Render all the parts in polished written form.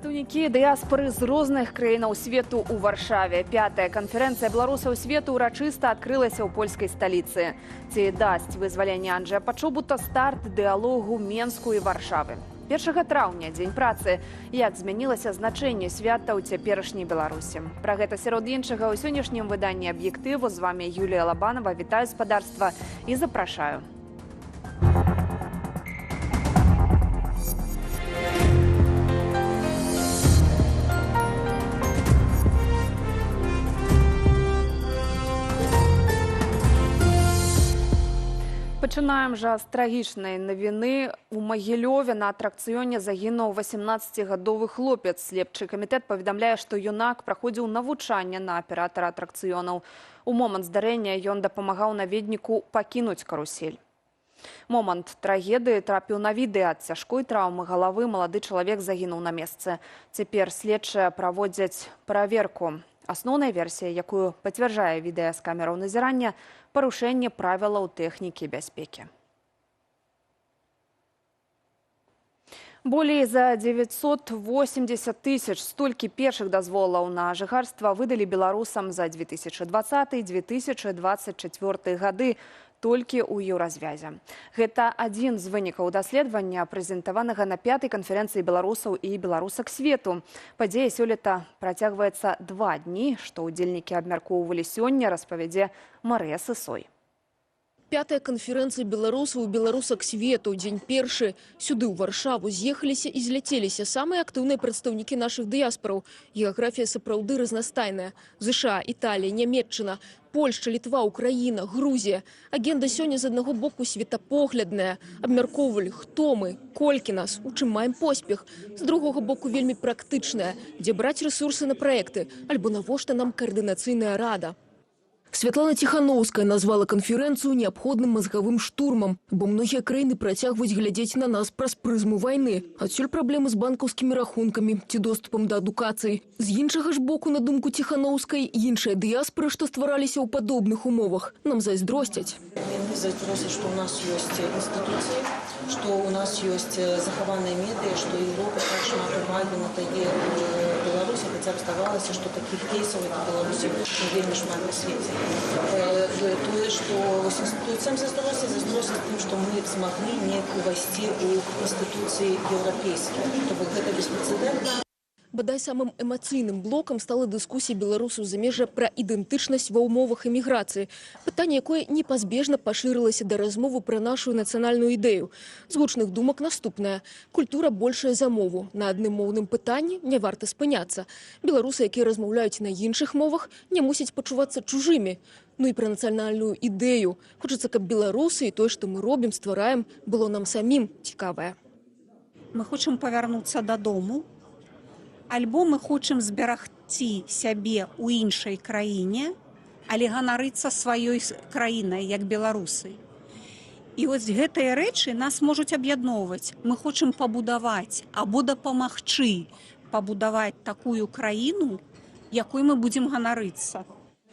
Прадстаўнікі дыяспоры з розных краінаў свету ў Варшаве. Пятая канферэнцыя беларусаў свету ўрачыста адкрылася ў польскай сталіцы. Ці дасць вызваленне Анджея Пачобута старт дыалогу Менску і Варшавы? 1 траўня, дзень працы. Як змянілася значэнне свята ў цяперашняй Беларусі? Пра гэта сярод іншага ў сённяшнім выданні «Аб'ектыву». З вамі Юлія Лабанова. Вітаю спадарства і запрашаю. Пачынаем жа з трагічнай навіны. У Магілёве на атракцыёне загінуў 18-гадовы хлопец. Следчы камітэт паведамляе, што юнак праходзіў навучанне на аператара атракцыёнаў. У момант здарэння ён дапамагаў наведніку пакінуць карусель. Момант трагедыі трапіў на відэа. Ад цяжкой траўмы галавы малады чалавек загінуў на месцы. Цяпер следчыя праводзяць праверку. Асноўная версія, якую пацвярджае відэа з камераў назірання, парушэнне правілаў тэхнікі бяспекі. Болей за 980 тысяч столькі першых дазволаў на жыхарства выдалі беларусам за 2020-2024 гады толькі ў Еўразвязе. Гэта адзін з вынікаў даследавання, прэзентаванага на пятай канферэнцыі беларусаў і беларусак свету. Падзея сёлета працягваецца 2 дні, што ўдзельнікі абмяркоўвалі сёння, распавядзе Марыя Сысой. Пятая канферэнцыя беларусаў і беларусак свету, дзень першы. Сюды, ў Варшаву, з'ехаліся і зляцеліся самыя актыўныя прадстаўнікі нашых дыяспараў. Геаграфія сапраўды разнастайная. ЗША, Італія, Нямеччына, Польшча, Літва, Украіна, Грузія. Агенда сёння з аднаго боку светапоглядная. Абмяркоўвалі, хто мы, колькі нас, у чым маем поспех. З другога боку вельмі практычная, дзе браць рэсурсы на праекты, альбо навошта нам каардынацыйная рада. Святлана Ціханоўская назвала канферэнцыю неабходным мазгавым штурмам, бо многія краіны працягваюць глядзець на нас праз прызму вайны. Адсюль праблемы з банкаўскімі рахункамі ці доступам да адукацыі. З іншага ж боку, на думку Ціханоўскай, іншыя дыяспоры, што ствараліся ў падобных умовах, нам зайздросцяць. Яны зайздросцяць, што ў нас ёсць інстытуцыі, што ў нас ёсць захаваныя медыа, што Еўропа так шмат увагі надае Беларусі, хаця б здавалася, што такіх кейсаў як у Беларусі не вельмі шмат на свеце. Тое, што інстытуцыям зайздросцяць тым, што мы змаглі неяк увайсці ў інстытуцыі еўрапейскія. То бок гэта беспрэцэдэнтна. Бадай самым эмацыйным блокам стала дыскусія беларусаў замежжа пра ідэнтычнасць ва ўмовах эміграцыі. Пытанне, якое непазбежна пашырылася да размовы пра нашу нацыянальную ідэю. З гучных думак наступнае. Культура большая за мову. На адным моўным пытанні не варта спыняцца. Беларусы, якія размаўляюць на іншых мовах, не мусяць пачувацца чужымі. Ну і пра нацыянальную ідэю. Хочацца, каб беларусы і тое, што мы робім, ствараем, было нам самім цікавае. Мы хочам павярнуцца дадому, альбо мы хочам зберагці сябе ў іншай краіне, але ганарыцца сваёй краінай, як беларусы. І вось гэтыя рэчы нас можуць аб'ядноўваць. Мы хочам пабудаваць або дапамагчы пабудаваць такую краіну, якой мы будзем ганарыцца.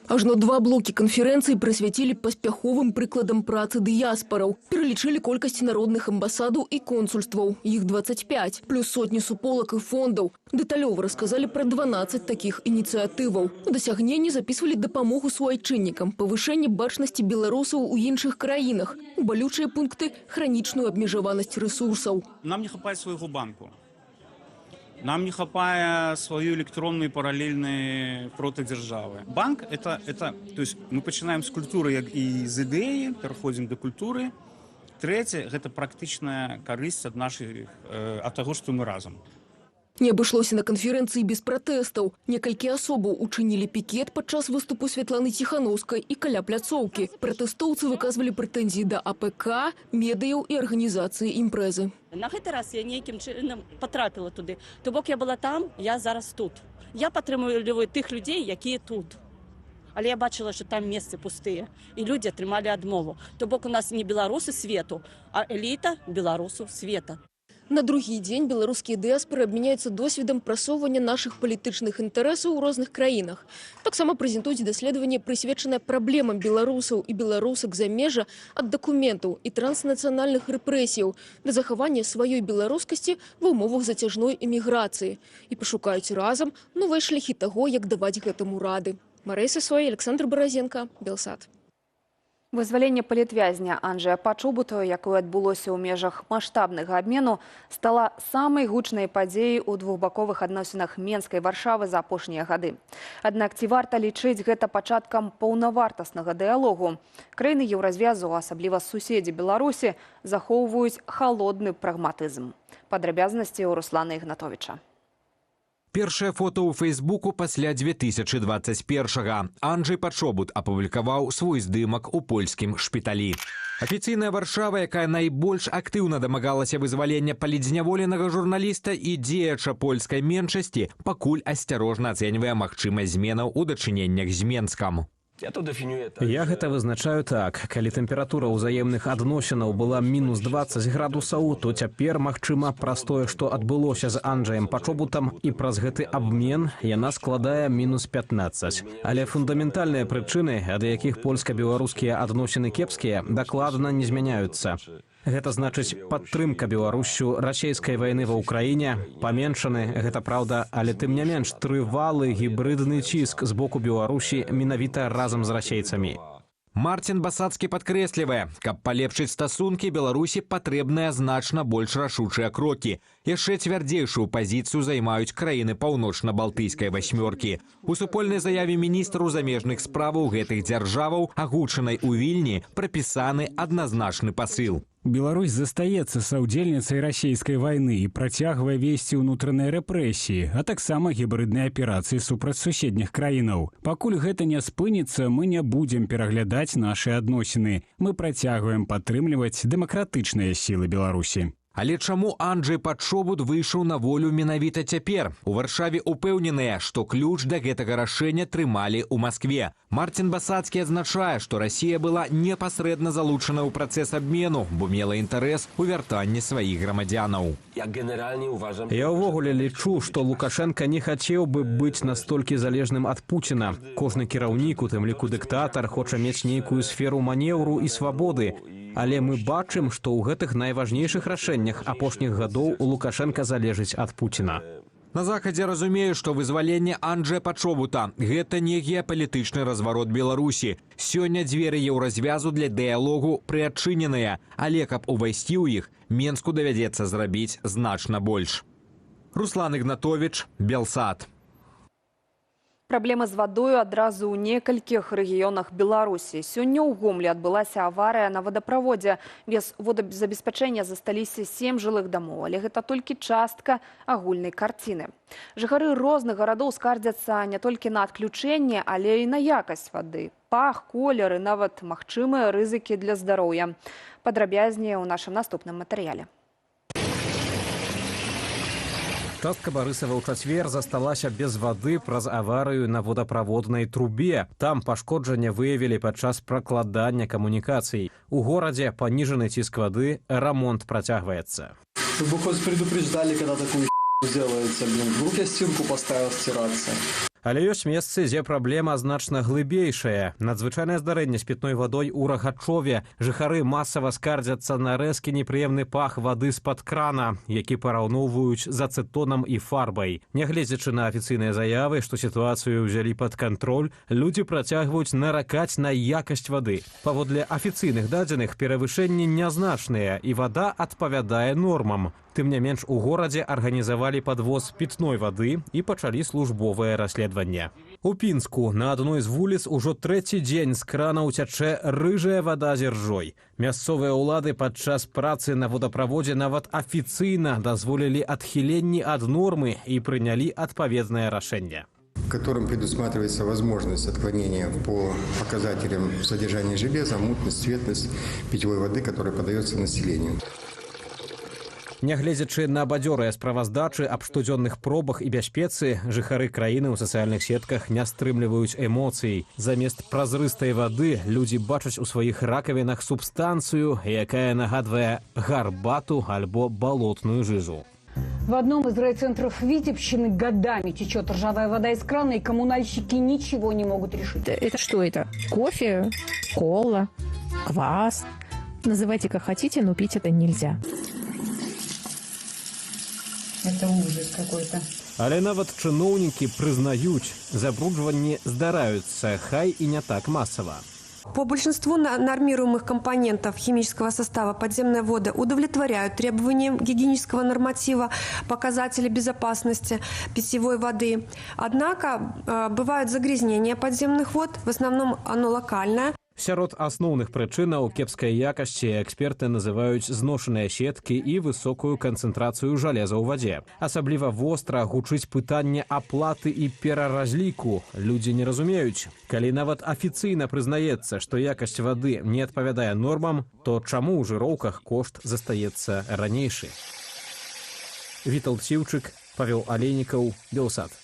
Ажно 2 блокі канферэнцыі прысвяцілі паспяховым прыкладам працы дыяспараў. Пералічылі колькасць народных амбасадаў і консульстваў. Іх 25, плюс сотні суполак і фондаў. Дэталёва расказалі пра 12 такіх ініцыятываў. У дасягненні запісвалі дапамогу суайчыннікам, павышэнне бачнасці беларусаў у іншых краінах, балючыя пункты хранічную абмежаванасць рэсурсаў. Нам не хапае свайго банку. Нам не хапае сваю электронную параллельную протодержавы. Банк это, то есть мы пачынаем з культуры як і з ідэі, пераходзім да культуры. Трэцяе, гэта практычная карысць ад нашых, ад таго, што мы разам. Не абышлося на канферэнцыі без пратэстаў. Некалькі асобаў учынілі пікет падчас выступу Святланы Ціханоўскай і каля пляцоўкі. Пратэстоўцы выказвалі прэтэнзіі да АПК, медыяў і арганізацыі імпрэзы. На гэты раз я нейкім чынам патрапіла туды. То бок я была там, я зараз тут. Я падтрымліваю тых людзей, якія тут. Але я бачыла, што там месцы пустыя, і людзі атрымалі адмову. То бок у нас не беларусы свету, а эліта беларусаў света. На другі дзень беларускія дыяспары абмяняюцца досведам прасоўвання нашых палітычных інтарэсаў у розных краінах. Таксама прэзентуюць даследаванне, прысвечанае праблемам беларусаў і беларусак замежжа, ад дакументаў і транснацыянальных рэпрэсіяў да захавання сваёй беларускасці ва ўмовах зацяжной эміграцыі. І пашукаюць разам новыя шляхі таго, як даваць гэтаму рады. Марыя Сысой, Аляксандр Баразенка, Белсат. Вызваленне палітвязня Анджея Пачобута, якое адбылося ў межах маштабнага абмену, стала самай гучнай падзеяй у двухбаковых адносінах Менска і Варшавы за апошнія гады. Аднак ці варта лічыць гэта пачаткам паўнавартаснага дыялогу? Краіны Еўразвязу, асабліва суседзі Беларусі, захоўваюць халодны прагматызм. Падрабязнасці ў Руслана Ігнатовіча. Першае фото ў Фэйсбуку пасля 2021. Анджей Пачобут апублікаваў свой здымак у польскім шпіталі. Афіцыйная Варшава, якая найбольш актыўна дамагалася вызвалення палітзняволенага журналіста і дзеяча польскай меншасці, пакуль асцярожна ацэньвае магчымасць зменаў у дачыненнях з Менскам. Я гэта вызначаю так: калі тэмпература ўзаемных адносінаў была мінус 20 градусаў, то цяпер, магчыма, праз тое, што адбылося з Анджаем Пачобутам, і праз гэты абмен, яна складае мінус 15. Але фундаментальныя прычыны, ад якіх польска-беларускія адносіны кепскія, дакладна не змяняюцца. Гэта значыць падтрымка Беларуссю расійскай вайны ва Ўкраіне, паменшаны, гэта праўда, але тым не менш трывалы гібрыдны ціск з боку Беларусі менавіта разам з расейцамі. Марцін Басацкі падкрэслівае, каб палепшыць стасункі, Беларусі патрэбныя значна больш рашучыя крокі. Яшчэ цвярдзейшую пазіцыю займаюць краіны паўночна-балтыйскай васьмёркі. У супольнай заяве міністраў замежных справаў гэтых дзяржаваў, агучанай у Вільні, прапісаны адназначны пасыл. Беларусь застаецца саўдзельніцай расійскай вайны і працягвае весці ўнутраныя рэпрэсіі, а таксама гібрыдныя аперацыі супраць суседніх краінаў. Пакуль гэта не спыніцца, мы не будзем пераглядаць нашы адносіны. Мы працягваем падтрымліваць дэмакратычныя сілы Беларусі. Але чаму Анджей Пачобут выйшаў на волю менавіта цяпер? У Варшаве упэўненыя, што ключ да гэтага рашэння трымалі ў Маскве. Марцін Басацкі адзначае, што Расія была непасрэдна залучана ў працэс абмену, бо мела інтарэс у вяртанні сваіх грамадзянаў. Я ўвогуле лічу, што Лукашэнка не хацеў бы быць настолькі залежным ад Пуціна. Кожны кіраўнік, у тым ліку дыктатар, хоча мець нейкую сферу манеўру і свабоды. Але мы бачым, што ў гэтых найважнейшых рашэннях апошніх гадоў Лукашэнка залежыць ад Пуціна. На Захадзе разумеюць, што вызваленне Анджея Пачобута – гэта не геапалітычны разварот Беларусі. Сёння дзверы Еўразвязу для дыялогу прыадчыненыя, але каб увайсці ў іх, Менску давядзецца зрабіць значна больш. Руслан Ігнатовіч, Белсат. Праблемы з вадою адразу ў некалькіх рэгіёнах Беларусі. Сёння ў Гомлі адбылася аварыя на водаправодзе. Без водазабеспячэння засталіся сем жылых дамоў, але гэта толькі частка агульнай карціны. Жыхары розных гарадоў скардзяцца не толькі на адключэнне, але і на якасць вады. Пах, колер і нават магчымыя рызыкі для здароўя. Падрабязней у нашым наступным матэрыяле. Частка Барысава ў чацвер засталася без вады праз аварыю на водаправоднай трубе. Там пашкоджанне выявілі падчас пракладання камунікацый. У горадзе паніжаны ціск вады, рамонт працягваецца. Вы бы хоть предупреждали, когда такую делаете, блин. Вдруг я стирку поставил стираться. Але ёсць месцы, дзе праблема значна глыбейшая. Надзвычайнае здарэнне з пітной вадой у Рагачове. Жыхары масава скардзяцца на рэзкі непрыемны пах вады з-пад крана, які параўноўваюць з ацэтонам і фарбай. Нягледзячы на афіцыйныя заявы, што сітуацыю ўзялі пад кантроль, людзі працягваюць наракаць на якасць вады. Паводле афіцыйных дадзеных, перавышэнні нязначныя, і вада адпавядае нормам. Тым не менш, у горадзе арганізавалі падвоз пітной вады і пачалі службовае расследаванне. У Пінску на адной з вуліц ужо трэці дзень з кранаў цячэ рыжая вада з іржой. Мясцовыя ўлады падчас працы на водаправодзе нават афіцыйна дазволілі адхіленні ад нормы і прынялі адпаведнае рашэнне. Которым предусматривается возможность отклонения по показателям содержания железа, мутность, цветность питьевой воды, которая подается населению. Нягледзячы на бадзёрыя справаздачы аб штодзённых пробах і бяспецы, жыхары краіны ў сацыяльных сетках не стрымліваюць эмоцый. Замест празрыстай вады людзі бачаць у сваіх ракавінах субстанцыю, якая нагадвае гарбату альбо балотную жыжу. В одном из райцентров Витебщины годами течет ржавая вода из крана, и коммунальщики ничего не могут решить. Это что это? Кофе, кола, квас? Называйте как хотите, но пить это нельзя. Это ужас какой-то. Але нават чыноўнікі прызнаюць, забруджванні здараюцца, хай і не так масава. По большинству нормируемых компонентов химического состава подземные воды удовлетворяют требованиям гигиенического норматива, показателей безопасности питьевой воды. Однако бывают загрязнения подземных вод, в основном оно локальное. Сярод асноўных прычынаў кепскай якасці эксперты называюць зношаныя сеткі і высокую канцэнтрацыю жалеза ў вадзе. Асабліва востра гучыць пытанне аплаты і пераразліку. Людзі не разумеюць, калі нават афіцыйна прызнаецца, што якасць вады не адпавядае нормам, то чаму ў жыроўках кошт застаецца ранейшы? Віталд Сіўчык, Павел Алейнікаў, Белсат.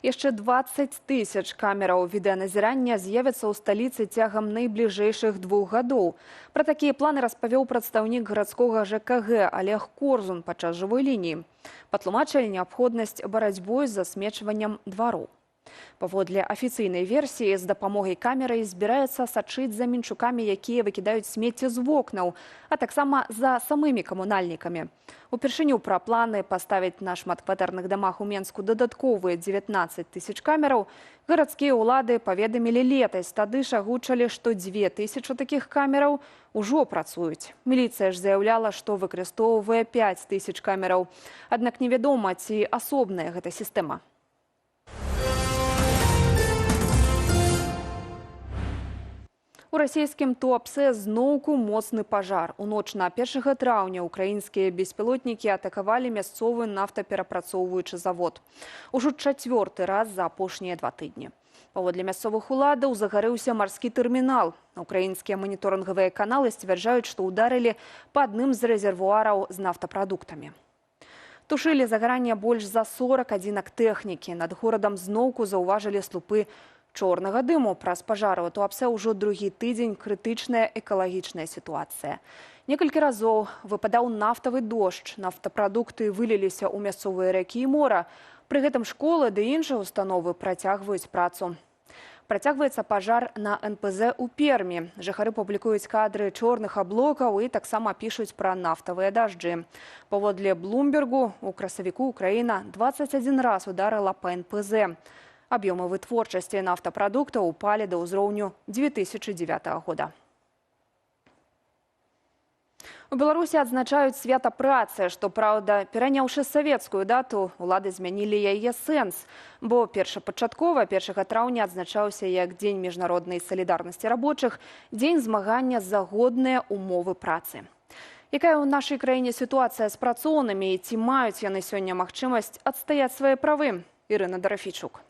Яшчэ 20 тысяч камераў відэаназірання з'явяцца ў сталіцы цягам найбліжэйшых 2 гадоў. Пра такія планы распавёў прадстаўнік гарадскога ЖКГ Алег Корзун падчас жывой лініі. Патлумачылі неабходнасць барацьбой з засмечваннем двароў. Паводле афіцыйнай версіі, з дапамогай камеры збіраюцца сачыць за мінчукамі, якія выкідаюць смецце з вокнаў, а таксама за самымі камунальнікамі. Упершыню пра планы паставіць на шматкватэрных дамах у Менску дадатковыя 19 тысяч камераў гарадскія ўлады паведамілі летась. Тады ж агучылі, што 2000 такіх камераў ужо працуюць. Міліцыя ж заяўляла, што выкарыстоўвае 5 тысяч камераў. Аднак невядома, ці асобная гэта сістэма. У расійскім Туапсе зноўку моцны пажар. У ноч на 1 траўня украінскія беспілотнікі атакавалі мясцовы нафтаперапрацоўваючы завод. Ужо чацвёрты раз за апошнія 2 тыдні. Паводле мясцовых уладаў, загарэўся марскі тэрмінал. Украінскія маніторынгавыя каналы сцвярджаюць, што ўдарылі па адным з рэзервуараў з нафтапрадуктамі. Тушылі загаранне больш за 40 адзінак тэхнікі. Над горадам зноўку заўважылі слупы чорнага дыму. Праз пажары ў Туапсе ўжо другі тыдзень крытычная экалагічная сітуацыя. Некалькі разоў выпадаў нафтавы дождж, нафтапрадукты выліліся ў мясцовыя рэкі і мора. Пры гэтым школы ды іншыя установы працягваюць працу. Працягваецца пажар на НПЗ ў Пермі. Жыхары публікуюць кадры чорных аблокаў і таксама пішуць пра нафтавыя дажджы. Паводле Блумбергу, у красавіку Украіна 21 раз ударыла па НПЗ. Аб'ёмы вытворчасці нафтапрадуктаў упалі да ўзроўню 2009 года. У Беларусі адзначаюць свята працы, што праўда, пераняўшы савецкую дату, улады змянілі яе сэнс, бо першапачаткова 1 траўня адзначаўся як дзень міжнароднай салідарнасці рабочых, дзень змагання за годныя умовы працы. Якая ў нашай краіне сітуацыя з працоўнымі і ці маюць яны сёння магчымасць адстаяць свае правы? Ірына Дарафійчук.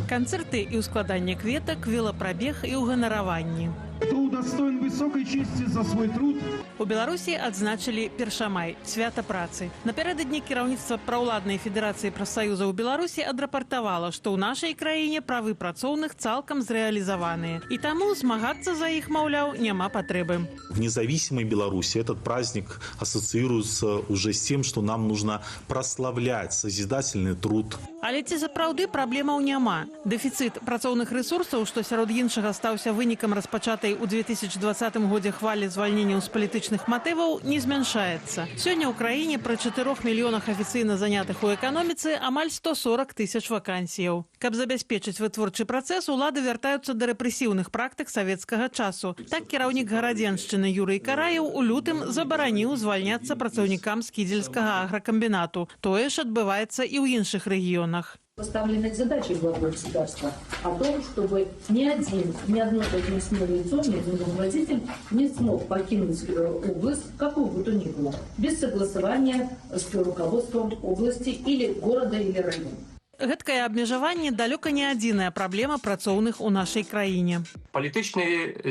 Канцэрты і ўскладанне кветак, велапрабег і ўганараванні. Кто удостоен высокой чести за свой труд. У Беларусі адзначылі Першамай, свята працы. Напярэдадні кіраўніцтва праўладнай федэрацыі прафсаюзаў Беларусі адрапартавала, што ў нашай краіне правы працоўных цалкам зрэалізаваныя. І таму змагацца за іх, маўляў, няма патрэбы. В независимой Беларуси этот праздник ассоциируется уже с тем, что нам нужно прославлять созидательный труд. Але ці сапраўды праблемаў няма? Дэфіцыт працоўных рэсурсаў, што сярод іншага стаўся вынікам распачатай у 2020 годзе хвалі звальненняў з палітычных матываў, не змяншаецца. Сёння ў краіне пры 4 мільёнах афіцыйна занятых у эканоміцы амаль 140 тысяч вакансіяў. Каб забяспечыць вытворчы працэс, улады вяртаюцца да рэпрэсіўных практык савецкага часу. Так, кіраўнік Гарадзеншчыны Юрый Караеў у лютым забараніў звальняцца працаўнікам Скідзельскага агракамбінату. Тое ж адбываецца і ў іншых рэгіёнах. Поставлены задачи главы государства о том, чтобы ни один, ни одно должностное лицо, ни один руководитель не смог покинуть область, какую бы то ни было, без согласования с руководством области или города, или района. Гэткае абмежаванне далёка не адзіная праблема працоўных у нашай краіне. Палітычныя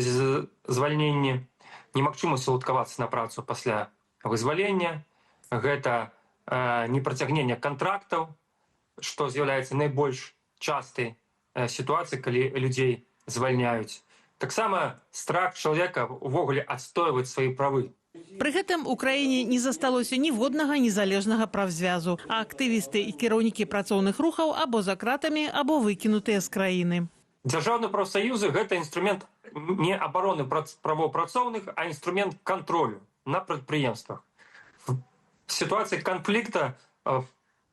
звальненні, Немагчымасць уладкавацца на працу пасля вызвалення, гэта непрацягненне кантрактаў, што з'яўляецца найбольш частай сітуацыяй, калі людзей звальняюць. Таксама страх чалавека увогуле адстойваць свае правы. Пры гэтым у краіне не засталося ніводнага незалежнага прафзвязу, а актывісты і кіраўнікі працоўных рухаў або за кратамі, або выкінутыя з краіны. Дзяржаўныя прафсаюзы — гэта інструмент не абароны правоў працоўных, а інструмент кантролю на прадпрыемствах. В сітуацыі канфлікта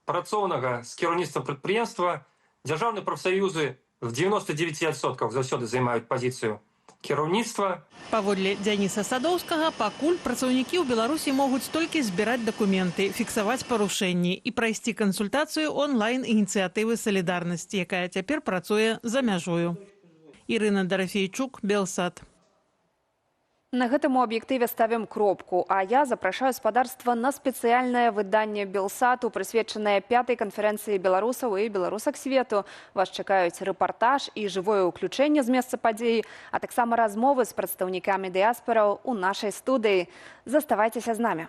працоўнага з кіраўніцтвам прадпрыемства дзяржаўныя прафсаюзы в 99% заўсёды займаюць пазіцыю кіраўніцтва. Паводле Дзяніса Садоўскага, пакуль працаўнікі ў Беларусі могуць толькі збіраць дакументы, фіксаваць парушэнні і прайсці кансультацыю онлайн-ініцыятывы салідарнасці, якая цяпер працуе за мяжою. Ірына Дарафейчук, Белсат. На гэтым у аб'ектыве ставім кропку, а я запрашаю спадарства на спецыяльнае выданне Белсату, прысвечанае пятай канферэнцыі беларусаў і беларусак свету. Вас чакаюць рэпартаж і жывое ўключэнне з месца падзеі, а таксама размовы з прадстаўнікамі дыяспараў у нашай студыі. Заставайцеся з намі.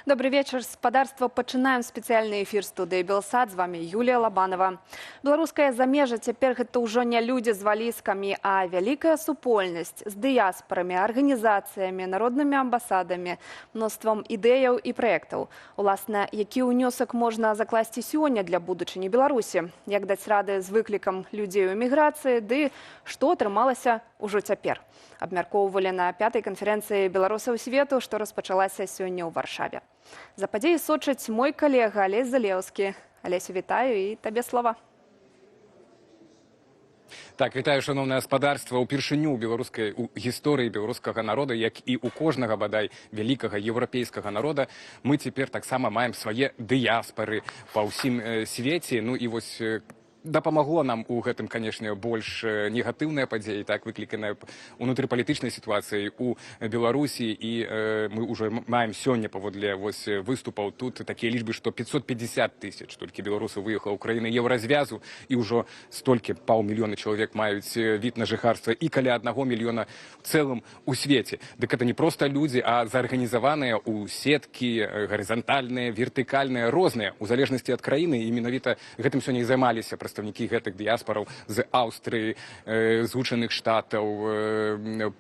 Добрый вечар, спадарства. Пачынаем спецыяльны эфір студыі Белсат. З вами Юлія Лабанова. Беларускае замежжа цяпер гэта ўжо не людзі з валізкамі, а вялікая супольнасць з дыяспарамі, арганізацыямі, народнымі амбасадамі, мноствам ідэяў і праектаў. Уласна, які ўнёсак можна закласці сёння для будучыні Беларусі? Як даць рады з выклікам людзей у эміграцыі, ды што атрымалася ўжо цяпер? Абмяркоўвалі на пятай канферэнцыі беларусаў свету, што распачалася сёння ў Варшаве. За падзеі сочыць мой калега Алесь Залеўскі. Алесю, вітаю і табе слова. Так, вітаю, шаноўнае спадарства. Упершыню ў беларускай у гісторыі беларускага народа, як і ў кожнага, бадай, вялікага еўрапейскага народа, мы цяпер таксама маем свае дыяспары па ўсім свеце. Ну і вось дапамагло нам у гэтым, канешне, больш негатыўная падзея, так, выкліканая унутрыпалітычнай сітуацыяй у Беларусі, і мы ўжо маем сёння паводле вось выступаў тут такія лічбы, што 550 тысяч толькі беларусаў выехала ў краіны Еўразвязу, і ўжо столькі, паўмільёна чалавек, маюць від на жыхарства, і каля 1 мільёна ў цэлым у свеце. Дык это не проста людзі, а зарганізаваныя ў сеткі, гарызантальныя, вертыкальныя, розныя, у залежнасці ад краіны, і менавіта гэтым сёння і займаліся прадстаўнікі гэтых дыяспараў з Аўстрыі, Злучаных Штатаў,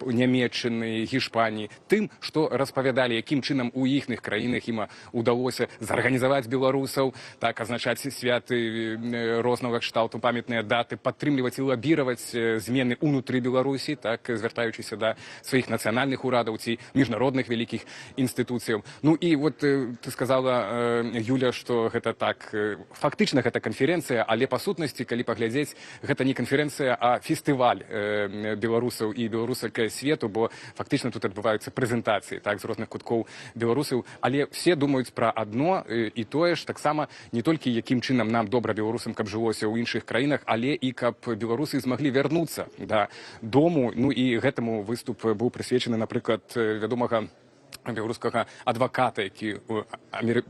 Нямеччыны, Гішпаніі, тым, што распавядалі, якім чынам у іхных краінах ім удалося зарганізаваць беларусаў, так, азначаць святы рознага кшталту, памятныя даты, падтрымліваць і лабіраваць змены ўнутры Беларусі, так, звяртаючыся да сваіх нацыянальных урадаў ці міжнародных вялікіх інстытуцыяў. Ну і вот ты сказала, Юля, што гэта так, фактычна гэта канферэнцыя, але па сутнасці, калі паглядзець, гэта не канферэнцыя, а фестываль беларусаў і беларусак свету, бо фактычна тут адбываюцца прэзентацыі, так, з розных куткоў беларусаў, але все думаюць пра адно і тое ж таксама, не толькі якім чынам нам добра, беларусам, каб жылося ў іншых краінах, але і каб беларусы змаглі вярнуцца да дому. Ну і гэтаму выступ быў прысвечаны, напрыклад, вядомага беларускага адваката, які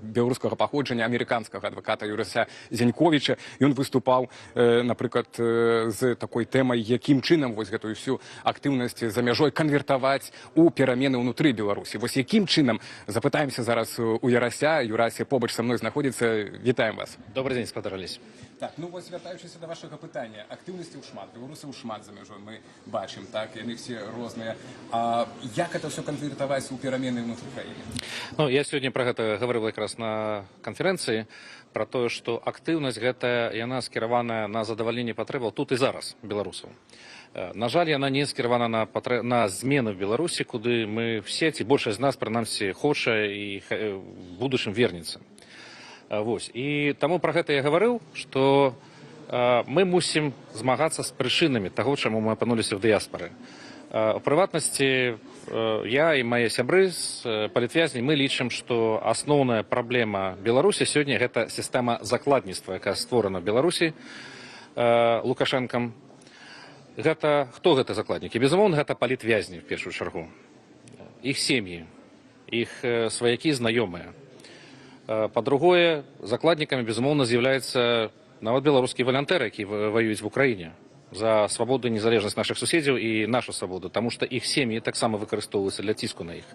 беларускага паходжання, амерыканскага адваката Юрася Зяньковіча. Ён выступаў, напрыклад, з такой тэмай, якім чынам вось гэтую всю актыўнасць за мяжой канвертаваць у перамены ўнутры Беларусі. Вось якім чынам, запытаемся зараз у Ярася. Юрася побач са мной знаходзіцца. Вітаем вас. Добрый день, спадар Алесь. Так, ну вось, вяртаючыся да вашага пытання, актыўнасці шмат, беларусаў шмат за мяжой, мы бачым, так, яны все розныя. А як это ўсё канвертаваць у перамены ўнутры краіны? Ну, я сёння пра гэта гаварыў якраз на канферэнцыі, пра тое, што актыўнасць гэтая, яна скіраваная на задавальненне патрэбаў тут і зараз беларусаў. На жаль, яна не скіравана на змены в Беларусі, куды мы все, ці большасць з нас, прынамсі, хоча і в будучым вернецца. Вось. І таму пра гэта я гаварыў, што мы мусім змагацца з прычынамі таго, чаму мы апынуліся в дыяспары. У прыватнасці, я і мае сябры з палітвязні, мы лічым, што асноўная праблема Беларусі сёння — гэта сістэма закладніцтва, якая створана в Беларусі Лукашэнкам. Гэта хто гэта закладнікі? Безумоўна, гэта палітвязні в першую чаргу, іх сем'і, іх сваякі, знаёмыя. Па-другое, закладнікамі, безумоўна, з'яўляюцца нават беларускія валантэры, які ваююць в Украіне за свабоду і незалежнасць нашых суседзяў і нашу свабоду, таму што іх сем'і таксама выкарыстоўваюцца для ціску на іх.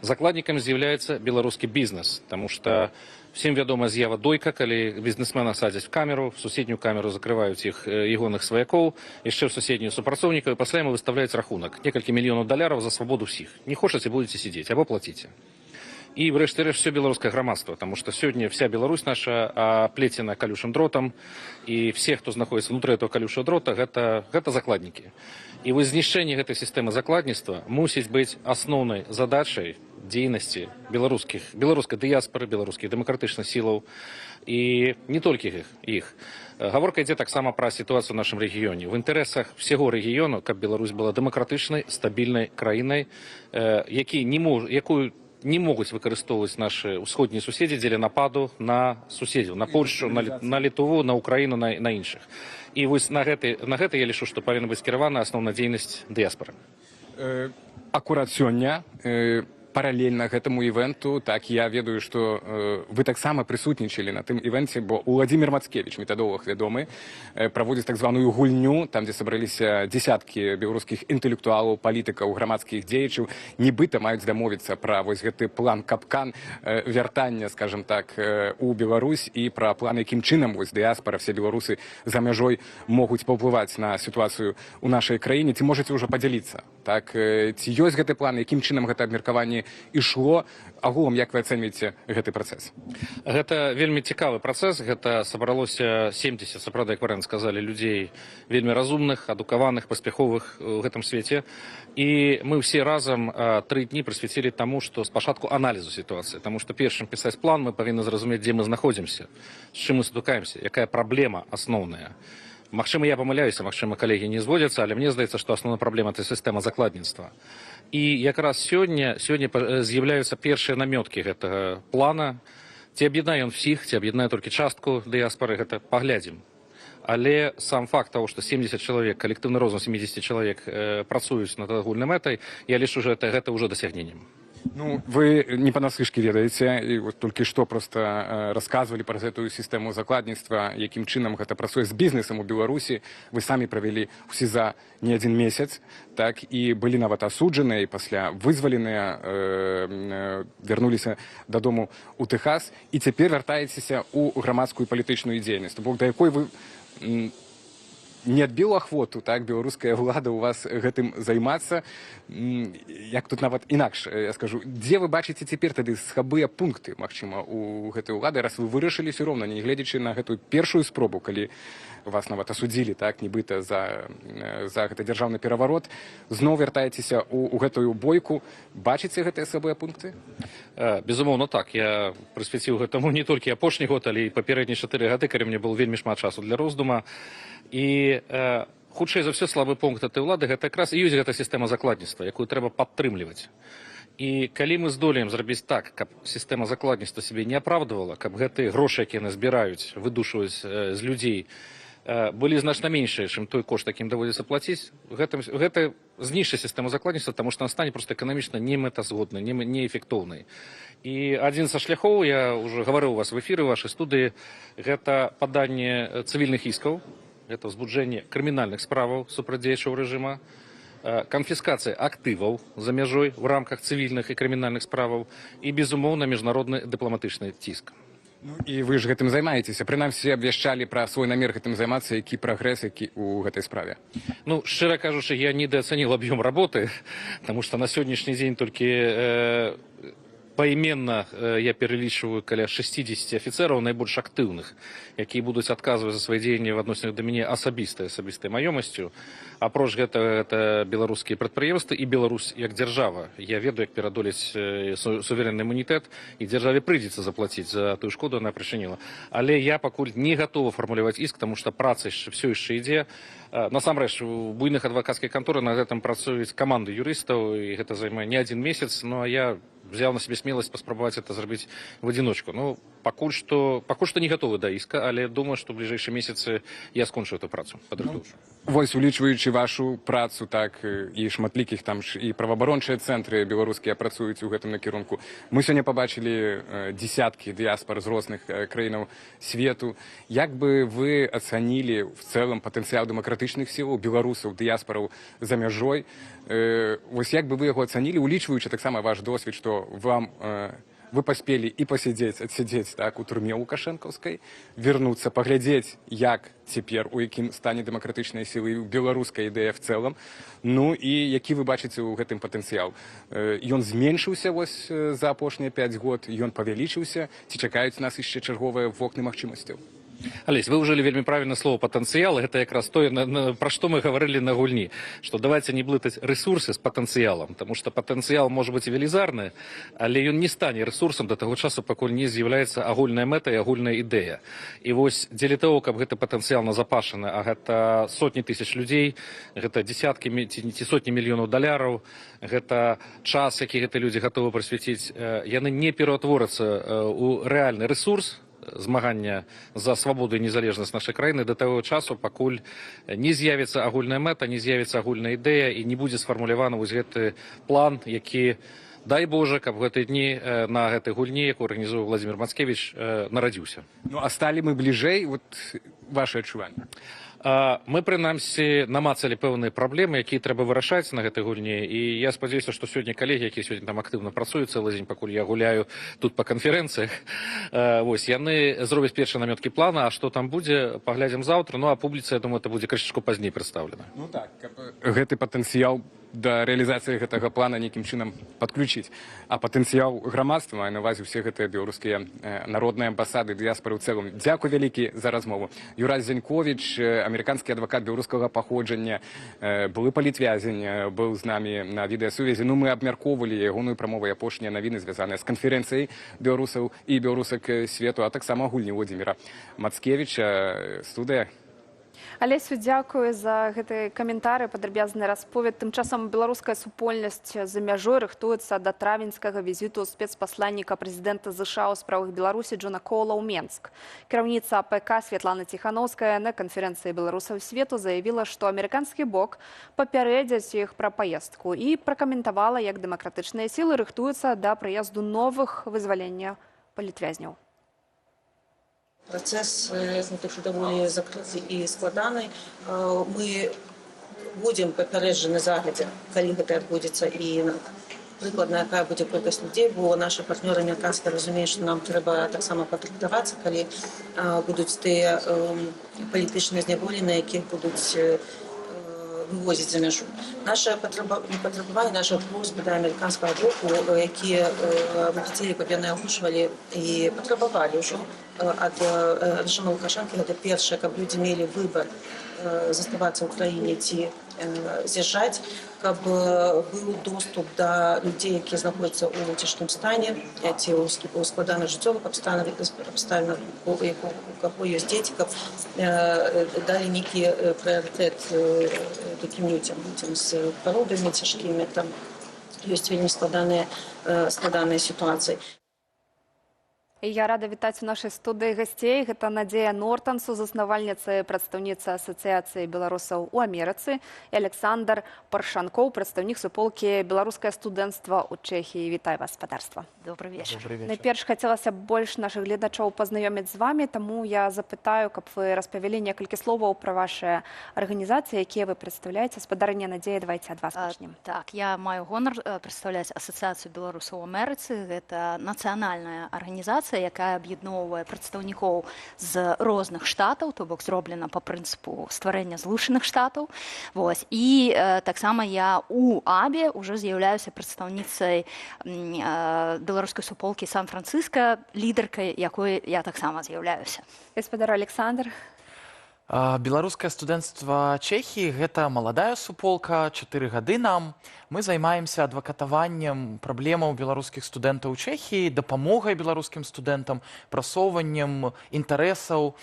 Закладнікам з'яўляецца беларускі бізнес, таму што всем вядома з'ява дойка, калі бізнесмена садзяць в камеру, в суседнюю камеру закрываюць іх ягоных сваякоў, яшчэ ў суседнюю супрацоўнікаў, і пасля яму выставляюць рахунак. Некалькі мільёнаў даляраў за свабоду ўсіх. Не хочаце — будете сидеть або плаціце. І ўрэшце рэшт все беларускае грамадства, потому что сёння вся Беларусь наша аплецена калючым дротам, і все, хто знаходзіцца внутры этого калючага дрота, гэта закладнікі. І вось знішчэнне гэтай сістэмы закладніцтва мусіць быць асноўнай задачай дзейнасці беларускай дыяспоры, беларускіх дэмакратычных сілаў, і не толькі іх. Гаворка ідзе таксама пра сітуацыю ў нашым рэгіёне. В інтарэсах всяго рэгіёну, каб Беларусь была дэмакратычнай, стабільнай краінай, які не мож, якую не могуць выкарыстоўваць нашы ўсходнія суседзі дзеля нападу на суседзяў, на Польшчу, на Літву, на Украіну, на іншых. І вось на гэты я лічу, што павінна быць скіравана асноўная дзейнасць дыяспоры. Акурат сёння, паралельна гэтаму івенту, так, я ведаю, што вы таксама прысутнічалі на тым івэнце, бо Уладзімир Мацкевич, метадолог вядомы, праводзіць так званую гульню, там, дзе сабраліся дзесяткі беларускіх інтэлектуалаў, палітыкаў, грамадскіх дзеячаў, нібыта маюць дамовіцца пра вось гэты план капкан вяртання, скажем так, у Беларусь і пра план, якім чынам вось дыяспора, все беларусы за мяжой могуць паўплываць на сітуацыю ў нашай краіне. Ці можаце ўжо падзяліцца, так, ці ёсць гэты план, якім чынам гэта абмеркаванне ішло, агулам як вы ацэньваеце гэты працэс? Гэта вельмі цікавы працэс. Гэта сабралося 70, сапраўды, як вы сказалі, людзей вельмі разумных, адукаваных, паспяховых у гэтым свеце. І мы ўсе разам 3 дні прысвяцілі таму, што спачатку аналізу сітуацыі, таму што перш чым пісаць план, мы павінны зразумець, дзе мы знаходзімся, з чым мы сутыкаемся, якая праблема асноўная. Магчыма, я памыляюся, магчыма, калегі не згодзяцца, але мне здаецца, што асноўная праблема — это сістэма закладніцтва. І якраз сёння з'яўляюцца першыя намёткі гэтага плана. Ці аб'яднае ён всіх, ці аб'яднае толькі частку дыяспары, гэта паглядзім. Але сам факт того, што 70 чалавек, калектыўны розум 70 чалавек працуюць над агульнай мэтай, я лічу, што гэта ўжо дасягненнем. Ну, вы не понаслышке ведаеце, і вот толькі што просто рассказывалі пра гэтую сістэму закладніцтва, якім чынам гэта працуе з бізнесам у Беларусі. Вы самі правялі ў СІЗА не адзін месяц, так, і былі нават асуджаныя, і пасля вызваленыя, вярнуліся дадому ў Тэхас, і цяпер вяртаецеся ў грамадскую палітычную дзейнасць. То бок да якой вы не адбіла ахвоту, так, беларуская ўлада у вас гэтым займацца? Як тут нават інакш я скажу, дзе вы бачыце цяпер тады слабыя пункты, магчыма, у гэтай улады, раз вы вырашылі ўсё роўна, нягледзячы на гэтую першую спробу, калі вас нават асудзілі, так, нібыта за гэты дзяржаўны пераварот, зноў вяртаецеся у гэтую бойку? Бачыце гэтыя слабыя пункты? Безумоўна, так. Я прысвяціў гэтаму не толькі апошні год, але і папярэднія 4 гады, калі мне было вельмі шмат часу для роздума. І хутчэй за ўсё слабы пункт этой ўлады — гэта якраз і ёсць гэта сістэма закладніцтва, якую трэба падтрымліваць. І калі мы здолеем зрабіць так, каб сістэма закладніцтва сябе не апраўдвала, каб гэтыя грошы, якія яны збіраюць, выдушваюць з людзей, былі значна меншыя, чым той кошт, якім даводзіцца плаціць, гэта знішчыць сістэму закладніцтва, таму што она стане проста эканамічна немэтазгоднай, неэфектыўнай. І адзін са шляхоў, я ўжо гаварыў у вас в эфіры вашай студыі, гэта паданне цывільных іскаў, гэта ўзбуджэнне крымінальных справаў супраць дзеячаў рэжыма, канфіскацыя актываў за мяжой у рамках цывільных і крымінальных справаў і, безумоўна, міжнародны дыпламатычны ціск. Ну, і вы ж гэтым займаецеся, прынамсі абвяшчалі пра свой намер гэтым займацца. Які прагрэс, які у гэтай справе? Ну, шчыра кажучы, я недаацаніл аб'ём работы, потому что на сённяшні дзень толькі Паіменна я пералічваю каля 60 афіцэраў, найбольш актыўных, якія будуць адказваць за свае дзеянні в адносінах да мяне асабістай маёмасцю. Апроч гэтага, гэта беларускія прадпрыемствы і Беларусь як дзяржава. Я ведаю, як перадолець суверэнны імунітэт, і дзяржаве прыйдзецца заплаціць за тую шкоду, она прычыніла. Але я пакуль не гатова фармуляваць іск, таму што праца яшчэ всё яшчэ ідзе. Насамрэч, у буйных адвакацкіх канторах над гэтым працуюць каманды юрыстаў, і гэта займае не адзін месяц, ну а я взял на себе смелость паспрабаваць это зрабіць в одиночку. Ну, пакуль што не гатовы да іска, але думаю, што ў бліжэйшыя месяцы я скончу эту працу падрыхтоўчую. Вось, улічваючы вашу працу, так, і шматлікіх там ж і праваабарончыя цэнтры беларускія працуюць у гэтым накірунку. Мы сёння пабачылі дзесяткі дыяспар з розных краінаў свету. Як бы вы ацанілі в цэлым патэнцыял дэмакратычных сілаў, беларусаў, дыяспараў за мяжой? Вось як бы вы яго ацанілі, улічваючы таксама ваш досвед, што вам вы паспелі і пасядзець, адсядзець, так, у турме лукашэнкаўскай, вярнуцца, паглядзець, як цяпер, у якім стане дэмакратычныя сілы і беларуская ідэя в цэлым. Ну і які вы бачыце ў гэтым патэнцыял? Ён зменшыўся вось за апошнія 5 год, ён павялічыўся, ці чакаюць нас яшчэ чарговыя вокны магчымасцяў? Алесь, вы ўжылі вельмі правільна слова «патэнцыял», гэта якраз тое, пра што мы гаварылі на гульні, што давайте не блытаць рэсурсы з патэнцыялам, таму што патэнцыял можа быць і велізарны, але ён не стане рэсурсам да таго часу, пакуль не з'яўляецца агульная мэта і агульная ідэя. І вось дзеля таго, каб гэты патэнцыял назапашаны, а гэта сотні тысяч людзей, гэта дзесяткі ці сотні мільёнаў даляраў, гэта час, які гэты людзі гатовы прысвяціць, яны не пераўтворацца ў рэальны рэсурс змагання за свабоду і незалежнасць нашай краіны да таго часу, пакуль не з'явіцца агульная мэта, не з'явіцца агульная ідэя і не будзе сфармуляваны вось гэты план, які, дай Божа, каб гэтыя дні на гэтай гульні, якую арганізуе Владимир Мацкевич, нарадзіўся. Ну а сталі мы бліжэй, вот ваше адчуванне? Мы прынамсі намацалі пэўныя праблемы, якія трэба вырашаць на гэтай гульні, і я спадзяюся, што сёння калегі, якія сёння там актыўна працуюць цэлы дзень, пакуль я гуляю тут па канферэнцыях, вось яны зробяць першыя намёткі плана, а што там будзе, паглядзім заўтра. Ну а публіцы, я думаю, это будзе крышачку пазней прадстаўлена. Ну так, каб гэты патэнцыял да рэалізацыі гэтага плана нейкім чынам падключыць. А патэнцыял грамадства, маю на ўвазе ўсе гэтыя беларускія народныя амбасады, дыяспары ў цэлым. Дзякуй вялікі за размову. Юрась Зяньковіч, амерыканскі адвакат беларускага паходжання, былы палітвязень, быў з намі на відэасувязі. Ну, мы абмяркоўвалі ягоную прамову і апошнія навіны, звязаныя з канферэнцыяй беларусаў і беларусак свету, а таксама гульні Владзіміра Мацкевіча. Студыя. Алесю, дзякую за гэты каментары, падрабязны расповед. Тым часам беларуская супольнасць за мяжой рыхтуецца да травеньскага візіту спецпасланніка прэзідэнта ЗША ў справах Беларусі Джона Коула ў Менск. Кіраўніца АПК Святлана Ціханоўская на канферэнцыі беларусаў свету заявіла, што амерыканскі бок папярэдзяць іх пра паездку, і пракаментавала, як дэмакратычныя сілы рыхтуюцца да прыезду новых вызвалення палітвязняў. Працэс такі даволі закрыты і складаны. Мы будзем папярэджаны загадзя, калі гэта адбудзецца і прыкладна, якая будзе колькасць людзей, бо нашы партнёры амерыканскія разумеюць, што нам трэба таксама падрыхтавацца, калі будуць тыя палітычныя зняволеныя, якіх будуць вывозіць за мяжу. Наша патрэба, не патрабаванне, наша просьба да амерыканскага боку, якія мы хацелі, каб яны агучвалі і патрабавалі ўжо ад рэжыма Лукашэнкі, гэта першае, каб людзі мелі выбар заставацца ў краіне ці з'язджаць, каб быў доступ да людзей, якія знаходзяцца ў цяжкім стане ці ў складаных жыццёвых абставінах, у каго ёсць дзеці, каб далі нейкі прыярытэт такім людзям, людзям з хваробамі цяжкімі, там ёсць вельмі складаныя сітуацыі. І я рада вітаць у нашай студыі гасцей. Гэта Надзея Нортан, сузаснавальніца і прадстаўніца Асацыяцыі беларусаў у Амерыцы, і Александр Паршанкоў, прадстаўнік суполкі «Беларускае студэнцтва» ў Чэхіі. Вітаю вас, спадарства. Добрый вечер. Добрый вечер. Найперш хацелася б больш нашых гледачоў пазнаёміць з вамі, таму я запытаю, каб вы распавялі некалькі словаў пра вашыя арганізацыі, якія вы прадстаўляеце. Спадарыня Надзея, давайте ад вас пачнем. Так, я маю гонар прадстаўляць Асацыяцыю беларусаў у Амерыцы. Гэта нацыянальная арганізацыя. арганізацыя, якая аб'ядноўвае прадстаўнікоў з розных штатаў, то бок зроблена па прынцыпу стварэння Злучаных Штатаў. Вось. І таксама я у АБе ўжо з'яўляюся прадстаўніцай беларускай суполкі Сан-Францыска, лідаркай якой я таксама з'яўляюся. Спадар Аляксандр. Беларускае студэнцтва Чэхіі — гэта маладая суполка, 4 гады нам. Мы займаемся адвакатаваннем праблемаў беларускіх студэнтаў у Чэхіі, дапамогай беларускім студэнтам, прасоўваннем інтарэсаў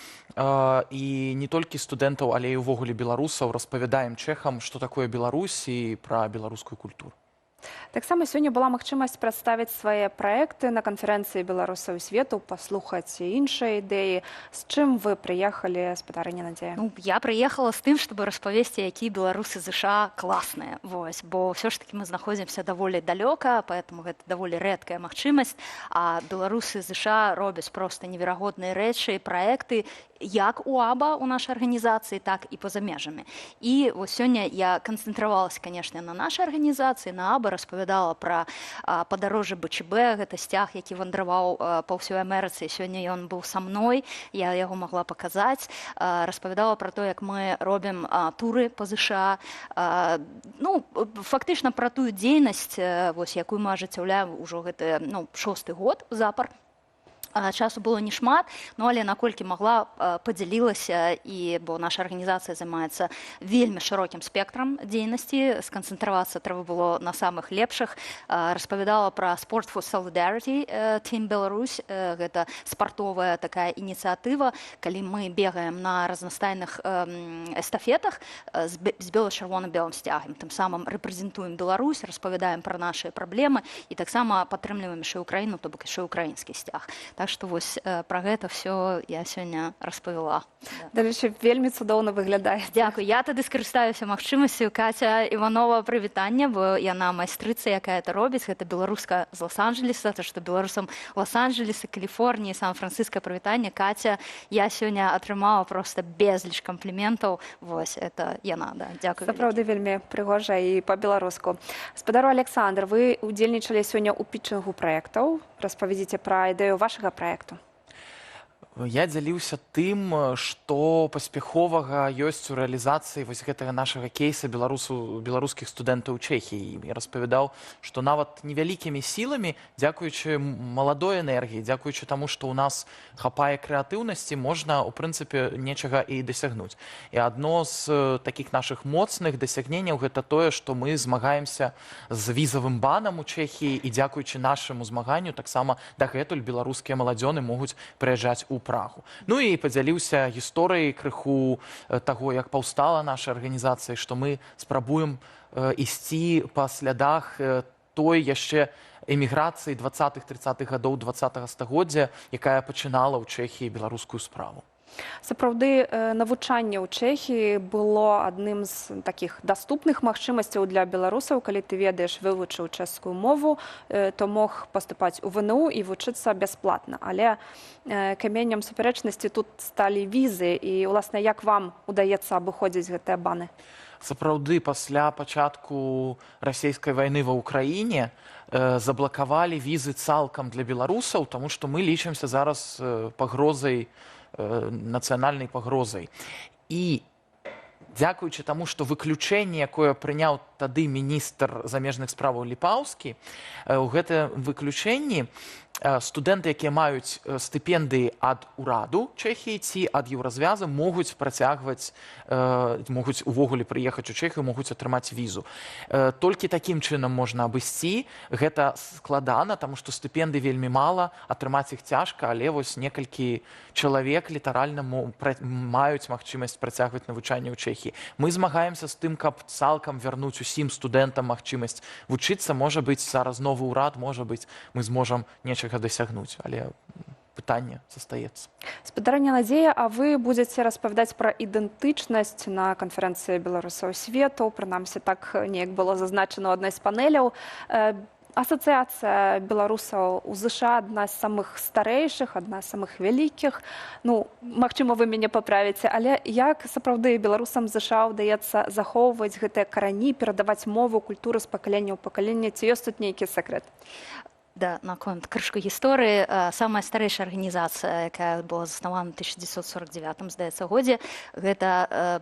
і не толькі студэнтаў, але і ўвогуле беларусаў, распавядаем чэхам, што такое Беларусь, і пра беларускую культуру. Таксама сёння была магчымасць прадставіць свае праекты на канферэнцыі беларусаў свету, паслухаць іншыя ідэі. З чым вы прыехалі, спадарыня Надзея? Ну, я прыехала з тым, чтобы распавесці, якія беларусы ЗША класныя. Вось, бо ўсё ж таки мы знаходзімся даволі далёка, поэтому гэта даволі рэдкая магчымасць. А беларусы ЗША робяць проста неверагодныя рэчы, праекты, як у АБА, у нашай арганізацыі, так і па-за межамі. І вось сёння я канцэнтравалася, конечно, на нашай арганізацыі, на АБА, распавядала пра падарожжа БЧБ, гэта сцяг, які вандраваў па ўсёй Амерыцы. Сёння ён быў са мной, я яго магла паказаць. Распавядала пра то, як мы робім туры па ЗША. Ну, фактычна пра тую дзейнасць, вось, якую мы ажыццяўляем ужо гэты, ну, шосты год запар. Часу было не шмат, ну, але наколькі магла, падзялілася, і бо наша арганізацыя займаецца вельмі шырокім спектрам дзейнасці, сканцэнтравацца трэба было на самых лепшых. Распавядала пра Sport for Solidarity Team Belarus, гэта спартовая такая ініцыятыва, калі мы бегаем на разнастайных эстафетах з бела-чырвона-белым сцягам, тым самым рэпрэзентуем Беларусь, распавядаем пра нашыя праблемы і таксама падтрымліваем яшчэ Украіну, то бок яшчэ украінскі сцяг. Так што вось пра гэта все я сёння распавяла. Дарэчы, вельмі цудоўна выглядае. Дзякуй. Я тады скарыстаюся магчымасцю. Каця Іванова, прывітанне, бо яна майстрыца, якая это робіць. Гэта беларуска з Лос-Анджелеса, то што беларусам Лос-Анджелеса, Каліфорніі, Сан-Францыска прывітанне. Каця, я сёння атрымала просто безліч кампліментаў. Вось это яна, да. Дзякуй. Сапраўды вельмі прыгожа і па-беларуску. Спадару Аляксандр, вы удзельнічалі сёння ў пітчынгу праектаў. Распавядзіце пра ідэю вашага праекту. Я дзяліўся тым, што паспяховага ёсць у рэалізацыі вось гэтага нашага кейса беларускіх студэнтаў у Чэхіі. Я распавядаў, што нават невялікімі сіламі, дзякуючы маладой энергіі, дзякуючы таму, што ў нас хапае крэатыўнасці, можна, у прынцыпе, нечага і дасягнуць. І адно з такіх нашых моцных дасягненняў — гэта тое, што мы змагаемся з візавым банам у Чэхіі, і дзякуючы нашаму змаганню таксама дагэтуль беларускія маладзёны могуць прыязджаць у Прагу. Ну і падзяліўся гісторыяй крыху таго, як паўстала наша арганізацыя, што мы спрабуем ісці па слядах той яшчэ эміграцыі 20-30-х гадоў 20 стагоддзя, якая пачынала ў Чэхіі беларускую справу. Сапраўды, навучанне ў Чэхіі было адным з такіх даступных магчымасцяў для беларусаў. Калі ты ведаеш, вывучыў чэшскую мову, то мог паступаць у ВНУ і вучыцца бясплатна. Але каменнем супярэчнасці тут сталі візы, і уласна, як вам удаецца абыходзіць гэтыя баны? Сапраўды, пасля пачатку расійскай вайны ва Ўкраіне заблакавалі візы цалкам для беларусаў, таму што мы лічымся зараз пагрозай, нацыянальнай пагрозай. І дзякуючы таму, што выключэнне, якое прыняў тады міністр замежных справаў Ліпаўскі, у гэтым выключэнні студэнты, якія маюць стыпендыі ад ураду Чэхіі ці ад Еўразвяза, могуць працягваць, могуць увогуле прыехаць у Чэхію, могуць атрымаць візу. Толькі такім чынам можна абысці. Гэта складана, таму што стыпенды вельмі мала, атрымаць іх цяжка, але вось некалькі чалавек літаральна маюць магчымасць працягваць навучанне ў Чэхіі. Мы змагаемся з тым, каб цалкам вярнуць усім студэнтам магчымасць вучыцца. Можа быць, зараз новы ўрад, можа быць, мы зможам нечага дасягнуць, але пытанне застаецца. Спадарыня Надзея, а вы будзеце распавядаць пра ідэнтычнасць на канферэнцыі беларусаў свету, прынамсі так неяк было зазначана ў адной з панеляў. Асацыяцыя беларусаў у ЗША адна з самых старэйшых, адна з самых вялікіх. Ну, магчыма, вы мяне паправіце, але як сапраўды беларусам ЗША ўдаецца захоўваць гэтыя карані, перадаваць мову, культуру з пакалення ў пакаленне? Ці ёсць тут нейкі сакрэт? Да, наконт крышку гісторыі. Самая старэйшая арганізацыя, якая была заснавана 1949, здаецца, годзе, гэта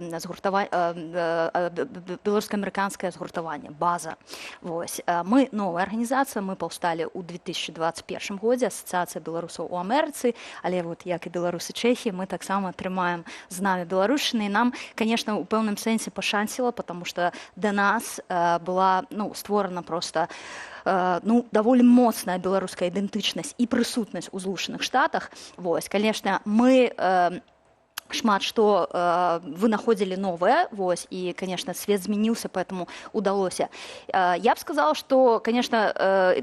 беларуска-амерыканскае згуртаванне, база. Вось. Мы новая арганізацыя, мы паўсталі ў 2021 годзе, Асацыяцыя беларусаў у Амерыцы, але вот як і беларусы Чэхіі, мы таксама трымаем знамя Беларушчыны. І нам, конечно, у пэўным сэнсе пашанціла, потому что да нас была, ну, створана просто ну, даволі моцная беларуская ідэнтычнасць і прысутнасць у Злучаных Штатах. Вось, конечно, мы шмат што вынаходзілі новае, вось, і, конечно, свет змяніўся, поэтому удалося. Я б сказала, что, конечно,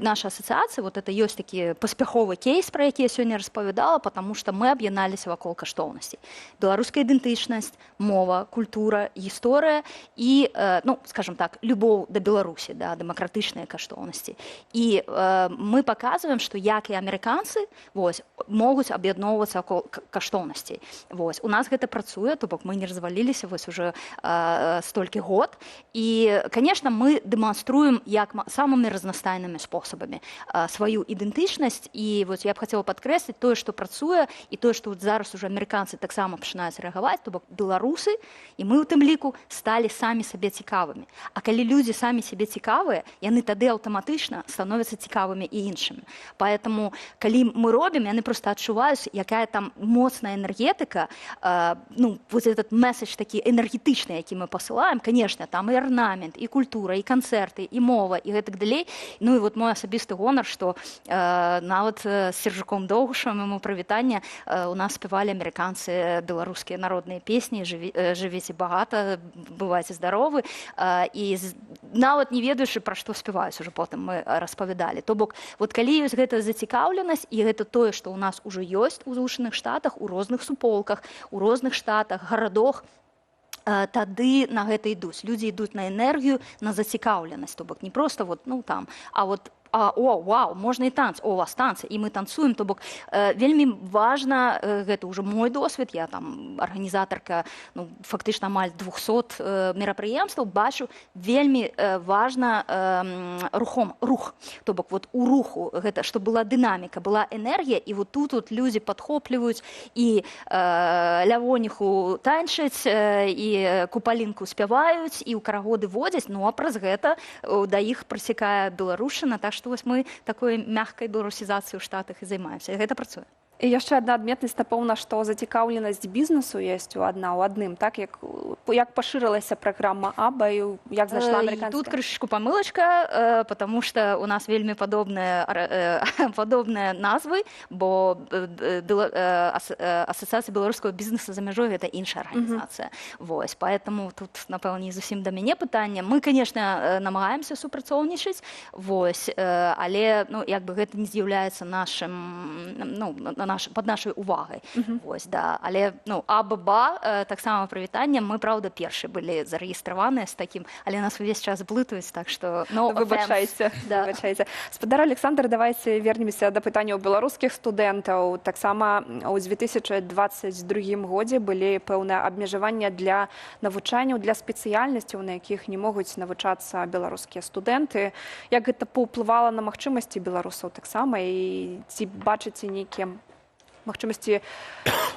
наша асацыяцыя, вот это ёсць такі паспяховы кейс, пра які я сёння распавядала, потому что мы аб'ядналіся вакол каштоўнасцей. Беларуская ідэнтычнасць, мова, культура, гісторыя і, ну, скажем так, любоў да Беларусі, да, дэмакратычныя каштоўнасці. І мы паказваем, што як і амерыканцы, вось, могуць аб'ядноўвацца вакол каштоўнасцей. Вось. У нас гэта працуе, то бок мы не разваліліся вось уже столькі год. І, конечно, мы дэманструем як самымі разнастайнымі спосабамі сваю ідэнтычнасць. І вот я б хацела падкрэсліць тое, што працуе, і тое, што вот зараз уже амерыканцы таксама пачынаюць рэагаваць, то бок беларусы, і мы ў тым ліку, сталі самі сабе цікавымі. А калі людзі самі сябе цікавыя, яны тады аўтаматычна становяцца цікавымі і іншымі. Поэтому, калі мы робім, яны просто адчуваюць, якая там моцная энергетыка, ну, вот этот месседж такі энергетычны, які мы пасылаем, конечно, там і арнамент, і культура, і канцэрты, і мова, і гэтак далей. Ну і вот мой асабісты гонар, што нават з Сержуком Доўгушам, яму прывітанне, у нас спявалі амерыканцы беларускія народныя песні «Жывіце багата, бывайце здаровы», і нават не ведаючы, пра што спяваюць, уже потым мы распавядалі. То бок вот калі ёсць гэта зацікаўленасць, і гэта тое, што ў нас ужо ёсць у Злучаных Штатах, у розных суполках, у розных штатах, гарадах, тады на гэта ідуць. Людзі ідуць на энергію, на зацікаўленасць, то бок не просто вот, ну, там, а вот о, вау, можна і танц, о, у вас танцы, і мы танцуем, то бок вельмі важна, гэта ўжо мой досвед, я там арганізатарка, ну, фактычна амаль 200 мерапрыемстваў, бачу, вельмі важна рухом, рух, то бок вот у руху гэта, што была дынаміка, была энергія, і вот тут вот людзі падхопліваюць і лявоніху танчаць, і купалінку спяваюць, і ў карагоды водзяць, ну а праз гэта да іх прасякае беларушчына, так што вось мы такой мягкай беларусізацыяй у Штатах і займаемся. І гэта працуе. І яшчэ адна адметнасць, напэўна, што зацікаўленасць бізнесу ёсць у адна ў адным, так, як пашырылася праграма АБА і як зайшла амерыканская. Тут крышечку памылачка, потому что у нас вельмі падобныя назвы, бо Асацыяцыя беларускага бізнеса за мяжой — гэта іншая арганізацыя. Вось, поэтому тут, напэўна, не зусім да мяне пытанне. Мы, конечно, намагаемся супрацоўнічаць, вось, але, ну, як бы гэта не з'яўляецца нашым, ну, под нашай увагай. Вось, да. Але, ну, АББА, таксама прывітанне, мы, праўда, першы былі зарэгістраваныя з такім, але нас увесь час блытаюць, так што no offense. Выбачайце, Да. выбачайце. Спадар Александр, давайте вернемся да пытанняў беларускіх студэнтаў. Таксама ў 2022 годзе былі пэўныя абмежавання для навучанняў, для спецыяльнасцяў, на якіх не могуць навучацца беларускія студэнты. Як гэта паўплывала на магчымасці беларусаў таксама і ці бачыце нейкія магчымасці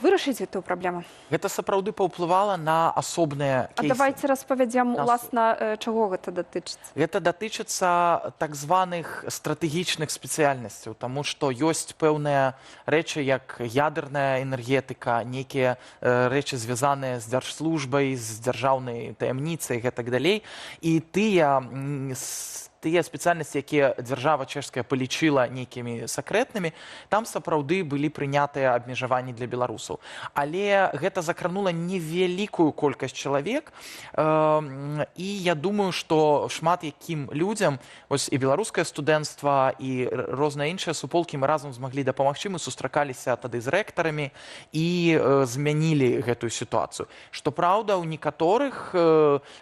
вырашыць гэтую праблему? Гэта сапраўды паўплывала на асобныя А кейсы. давайте распавядзем, уласна, чаго гэта датычыцца. Гэта датычыцца так званых стратэгічных спецыяльнасцяў, таму што ёсць пэўныя рэчы, як ядерная энергетыка, нейкія рэчы, звязаныя з дзяржслужбай, з дзяржаўнай таямніцай і гэтак далей. І тыя спецыяльнасці, якія дзяржава чэшская палічыла нейкімі сакрэтнымі, там сапраўды былі прынятыя абмежаванні для беларусаў. Але гэта закранула невялікую колькасць чалавек, і я думаю, што шмат якім людзям, ось і беларускае студэнцтва, і розныя іншыя суполкі, мы разам змаглі дапамагчы, мы сустракаліся тады з рэктарамі і змянілі гэтую сітуацыю. Што праўда, у некаторых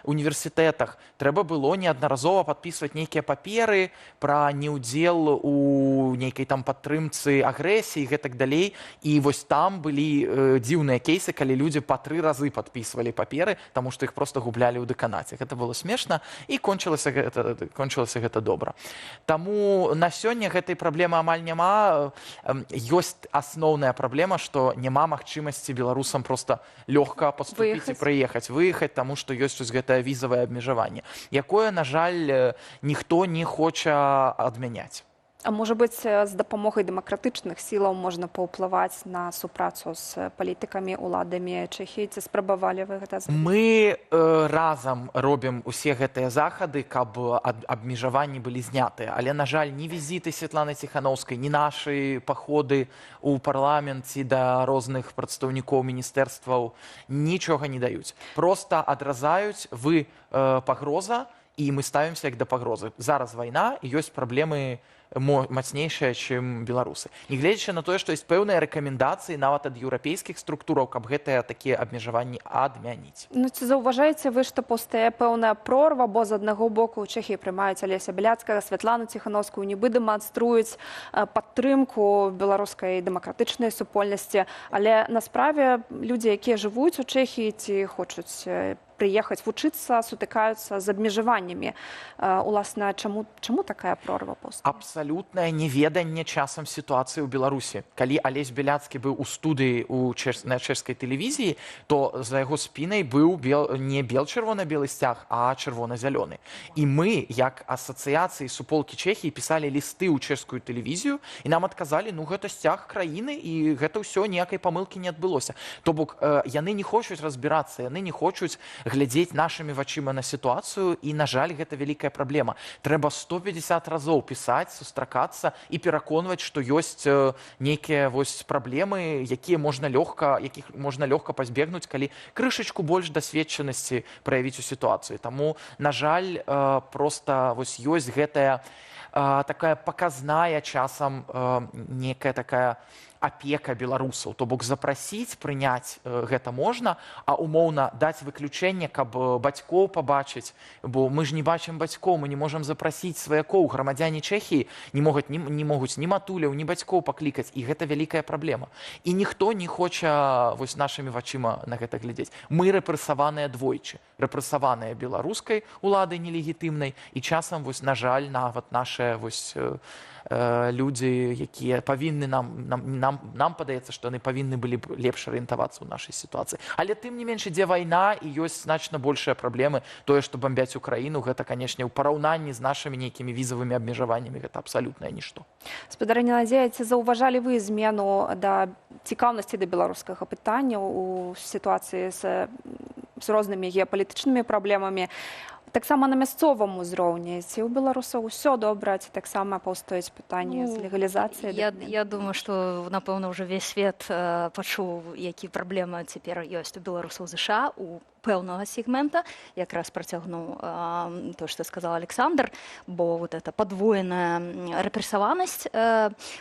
універсітэтах трэба было неаднаразова падпісваць нейкія нейкія паперы пра неўдзел у нейкай там падтрымцы агрэсіі і гэтак далей. І вось там былі дзіўныя кейсы, калі людзі па 3 разы падпісвалі паперы, таму што іх просто гублялі ў дэканаце. Гэта было смешна, і кончылася гэта добра. Таму на сёння гэтай праблемы амаль няма. Ёсць асноўная праблема, што няма магчымасці беларусам проста лёгка паступіць і прыехаць, выехаць, таму што ёсць вось гэтае візавае абмежаванне, якое, на жаль, ніхто не хоча адмяняць. А можа быць, з дапамогай дэмакратычных сілаў можна паўплываць на супрацу з палітыкамі, уладамі Чэхіі? Ці спрабавалі вы гэта зрабіць? Мы разам робім усе гэтыя захады, каб абмежаванні былі знятыя. Але, на жаль, ні візіты Святланы Ціханоўскай, ні нашы паходы ў парламент ці да розных прадстаўнікоў міністэрстваў нічога не даюць. Проста адразаюць: вы пагроза, і мы ставімся як да пагрозы. Зараз вайна, і ёсць праблемы мацнейшыя, чым беларусы. Нягледзячы на тое, што ёсць пэўныя рэкамендацыі нават ад еўрапейскіх структураў, каб гэтыя такія абмежаванні адмяніць. Ну, ці заўважаеце вы, што паўстае пэўная прорва, бо з аднаго боку ў Чэхіі прымаюць Алеся Бяляцкага, Святлану Ціханоўскую, нібы дэманструюць падтрымку беларускай дэмакратычнай супольнасці, але на справе людзі, якія жывуць у Чэхіі ці хочуць прыехаць вучыцца, сутыкаюцца з абмежаваннямі. Уласна, чаму такая прорва паўстае? Абсалютнае неведанне часам сітуацыі ў Беларусі. Калі Алесь Беляцкі быў у студыі на чэшскай тэлевізіі, то за яго спінай быў не бел-чырвона-белы сцяг, а чырвона-зялёны. І мы, як асацыяцыі суполкі Чэхіі, пісалі лісты ў чэшскую тэлевізію, і нам адказалі: ну, гэта сцяг краіны, і гэта ўсё, ніякай памылкі не адбылося. То бок, яны не хочуць разбірацца, яны не хочуць глядзець нашымі вачыма на сітуацыю, і, на жаль, гэта вялікая праблема. Трэба 150 разоў пісаць, сустракацца і пераконваць, што ёсць нейкія вось праблемы, якіх можна лёгка пазбегнуць, калі крышачку больш дасведчанасці праявіць у сітуацыі. Таму, на жаль, проста вось ёсць гэтая такая паказная часам некая такая апека беларусаў. То бок запрасіць, прыняць гэта можна, а умоўна даць выключэнне, каб бацькоў пабачыць, бо мы ж не бачым бацькоў, мы не можам запрасіць сваякоў. Грамадзяне Чэхіі не могуць ні матуляў, ні бацькоў паклікаць, і гэта вялікая праблема. І ніхто не хоча вось нашымі вачыма на гэта глядзець. Мы рэпрэсаваныя двойчы. Рэпрэсаваныя беларускай уладай нелегітымнай, і часам вось, на жаль, нават нашыя вось людзі, якія павінны нам падаецца, што яны павінны былі б лепш арыентавацца ў нашай сітуацыі. Але тым не менш ідзе вайна, і ёсць значна большыя праблемы. Тое, што бамбяць Украіну, гэта, канешне, ў параўнанні з нашымі нейкімі візавымі абмежаваннямі, гэта абсалютнае нішто. Спадарыня Надзея, ці заўважалі вы змену да цікаўнасці да беларускага пытання ў сітуацыі з рознымі геапалітычнымі праблемамі? Таксама на мясцовым узроўні, ці ў беларусаў усё добра, ці таксама паўстаюць пытанні з легалізацыяй? Я думаю, што, напэўна, ўжо ўвесь свет пачуў, які праблемы цяпер ёсць у беларусаў ЗША, у пэўнага сегмента. Якраз працягну то, што сказал Александр, бо вот эта падвоеная рэпрэсаванасць,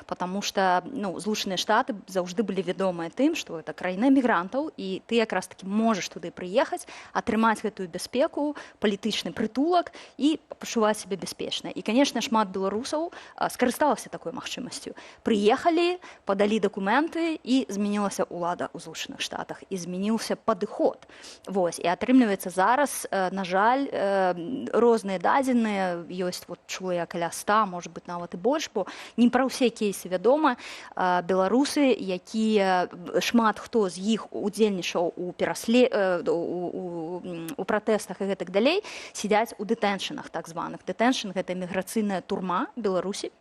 потому что, ну, Злучаныя Штаты заўжды былі вядомыя тым, што это краіна эмігрантаў, і ты якраз таки можаш туды прыехаць, атрымаць гэтую бяспеку, палітычны прытулак і пачуваць сябе бяспечна. І, конечно, шмат беларусаў скарысталася такой магчымасцю. Прыехалі, падалі дакументы, і змянілася ўлада ў Злучаных Штатах, і змяніўся падыход. Вось. І атрымліваецца зараз, на жаль, розныя дадзеныя, ёсць, вот, чула я каля 100, может быть, нават і больш, бо не пра ўсе кейсы вядома, беларусы, якія шмат хто з іх удзельнічаў у пратэстах і гэтак далей, сядзяць у дэтэншэнах так званых. Дэтэншэн — гэта міграцыйная турма Беларусі.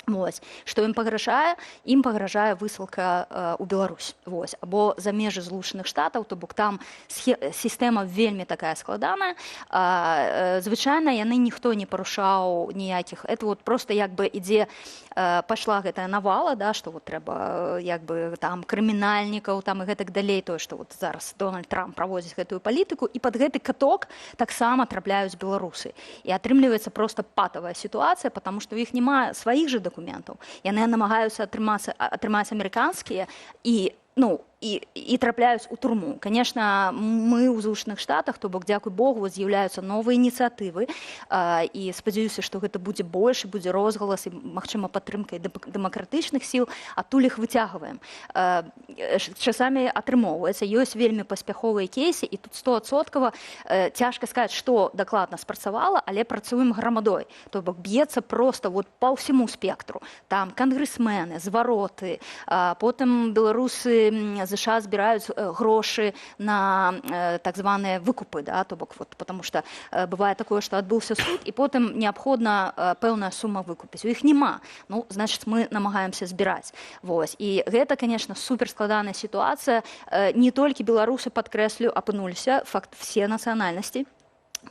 Вось. Што ім пагражае? Ім пагражае высылка ў Беларусь. Вось. Або за межы Злучаных Штатаў, то бок там сістэма вельмі такая складаная. Звычайна, яны ніхто не парушаў ніякіх. Это вот просто як бы ідзе, пайшла гэтая навала, да, што вот трэба як бы там крымінальнікаў там і гэтак далей, тое, што вот зараз Дональд Трамп праводзіць гэтую палітыку, і пад гэты каток таксама трапляюць беларусы. І атрымліваецца просто патавая сітуацыя, потому што ў іх няма сваіх жа дакументаў. Яны намагаюцца атрымаць амерыканскія, і, ну, І трапляюць у турму. Конечно, мы ў Злучаных Штатах, то бок, дзякуй Богу, вот з'яўляюцца новыя ініцыятывы, і спадзяюся, што гэта будзе больш, будзе розгалас і, магчыма, падтрымка дэмакратычных сіл, адтуль іх выцягваем. Часамі атрымоўваецца, ёсць вельмі паспяховыя кейсы, і тут 100-адсоткава цяжка сказаць, што дакладна спрацавала, але працуем грамадой. То бок б'ецца просто вот па ўсяму спектру. Там кангрэсмены, звароты, потым беларусы ЗША збіраюць грошы на так званыя выкупы, да, то бок вот, потому что бывае такое, што адбыўся суд, і потым неабходна пэўная сума выкупіць. У іх няма. Ну, значит, мы намагаемся збіраць. Вось. І гэта, конечно, супер складаная сітуацыя. Не толькі беларусы, падкрэслю, апынуліся, факт, все нацыянальнасці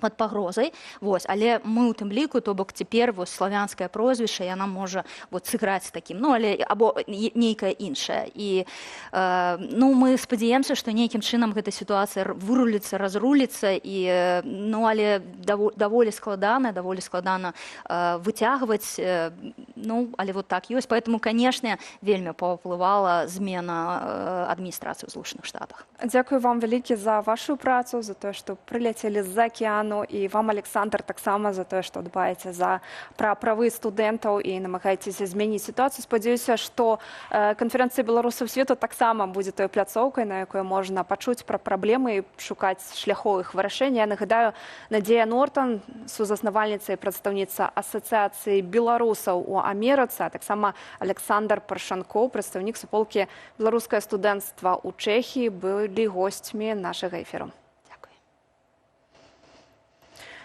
под пагрозай. Вось, але мы у тым ліку, то бок цяпер вось славянскае прозвішча, яна можа вот сыграць такім, ну, але або нейкае іншае. І ну, мы спадзяемся, што нейкім чынам гэта сітуацыя выруліцца, разруліцца, і ну, але даволі складана выцягваць, ну, але вот так ёсць. Поэтому, конечно, вельмі паўплывала змена адміністрацыі ў Злучаных Штатах. Дзякую вам вялікі за вашу працу, за тое, што прыляцелі з-за акіяну, і вам, Александр, таксама за тое, што дбаеце за пра правы студэнтаў і намагаецеся змяніць сітуацыю. Спадзяюся, што канферэнцыя беларусаў свету таксама будзе той пляцоўкай, на якой можна пачуць пра праблемы і шукаць шляхоў іх вырашэння. Я нагадаю, Надзея Нортан, сузаснавальніца і прадстаўніца Асацыяцыі беларусаў у Амерыцы, а таксама Александр Паршанкоў, прадстаўнік суполкі «Беларускае студэнцтва» ў Чэхіі, былі госцьмі нашага эфіру.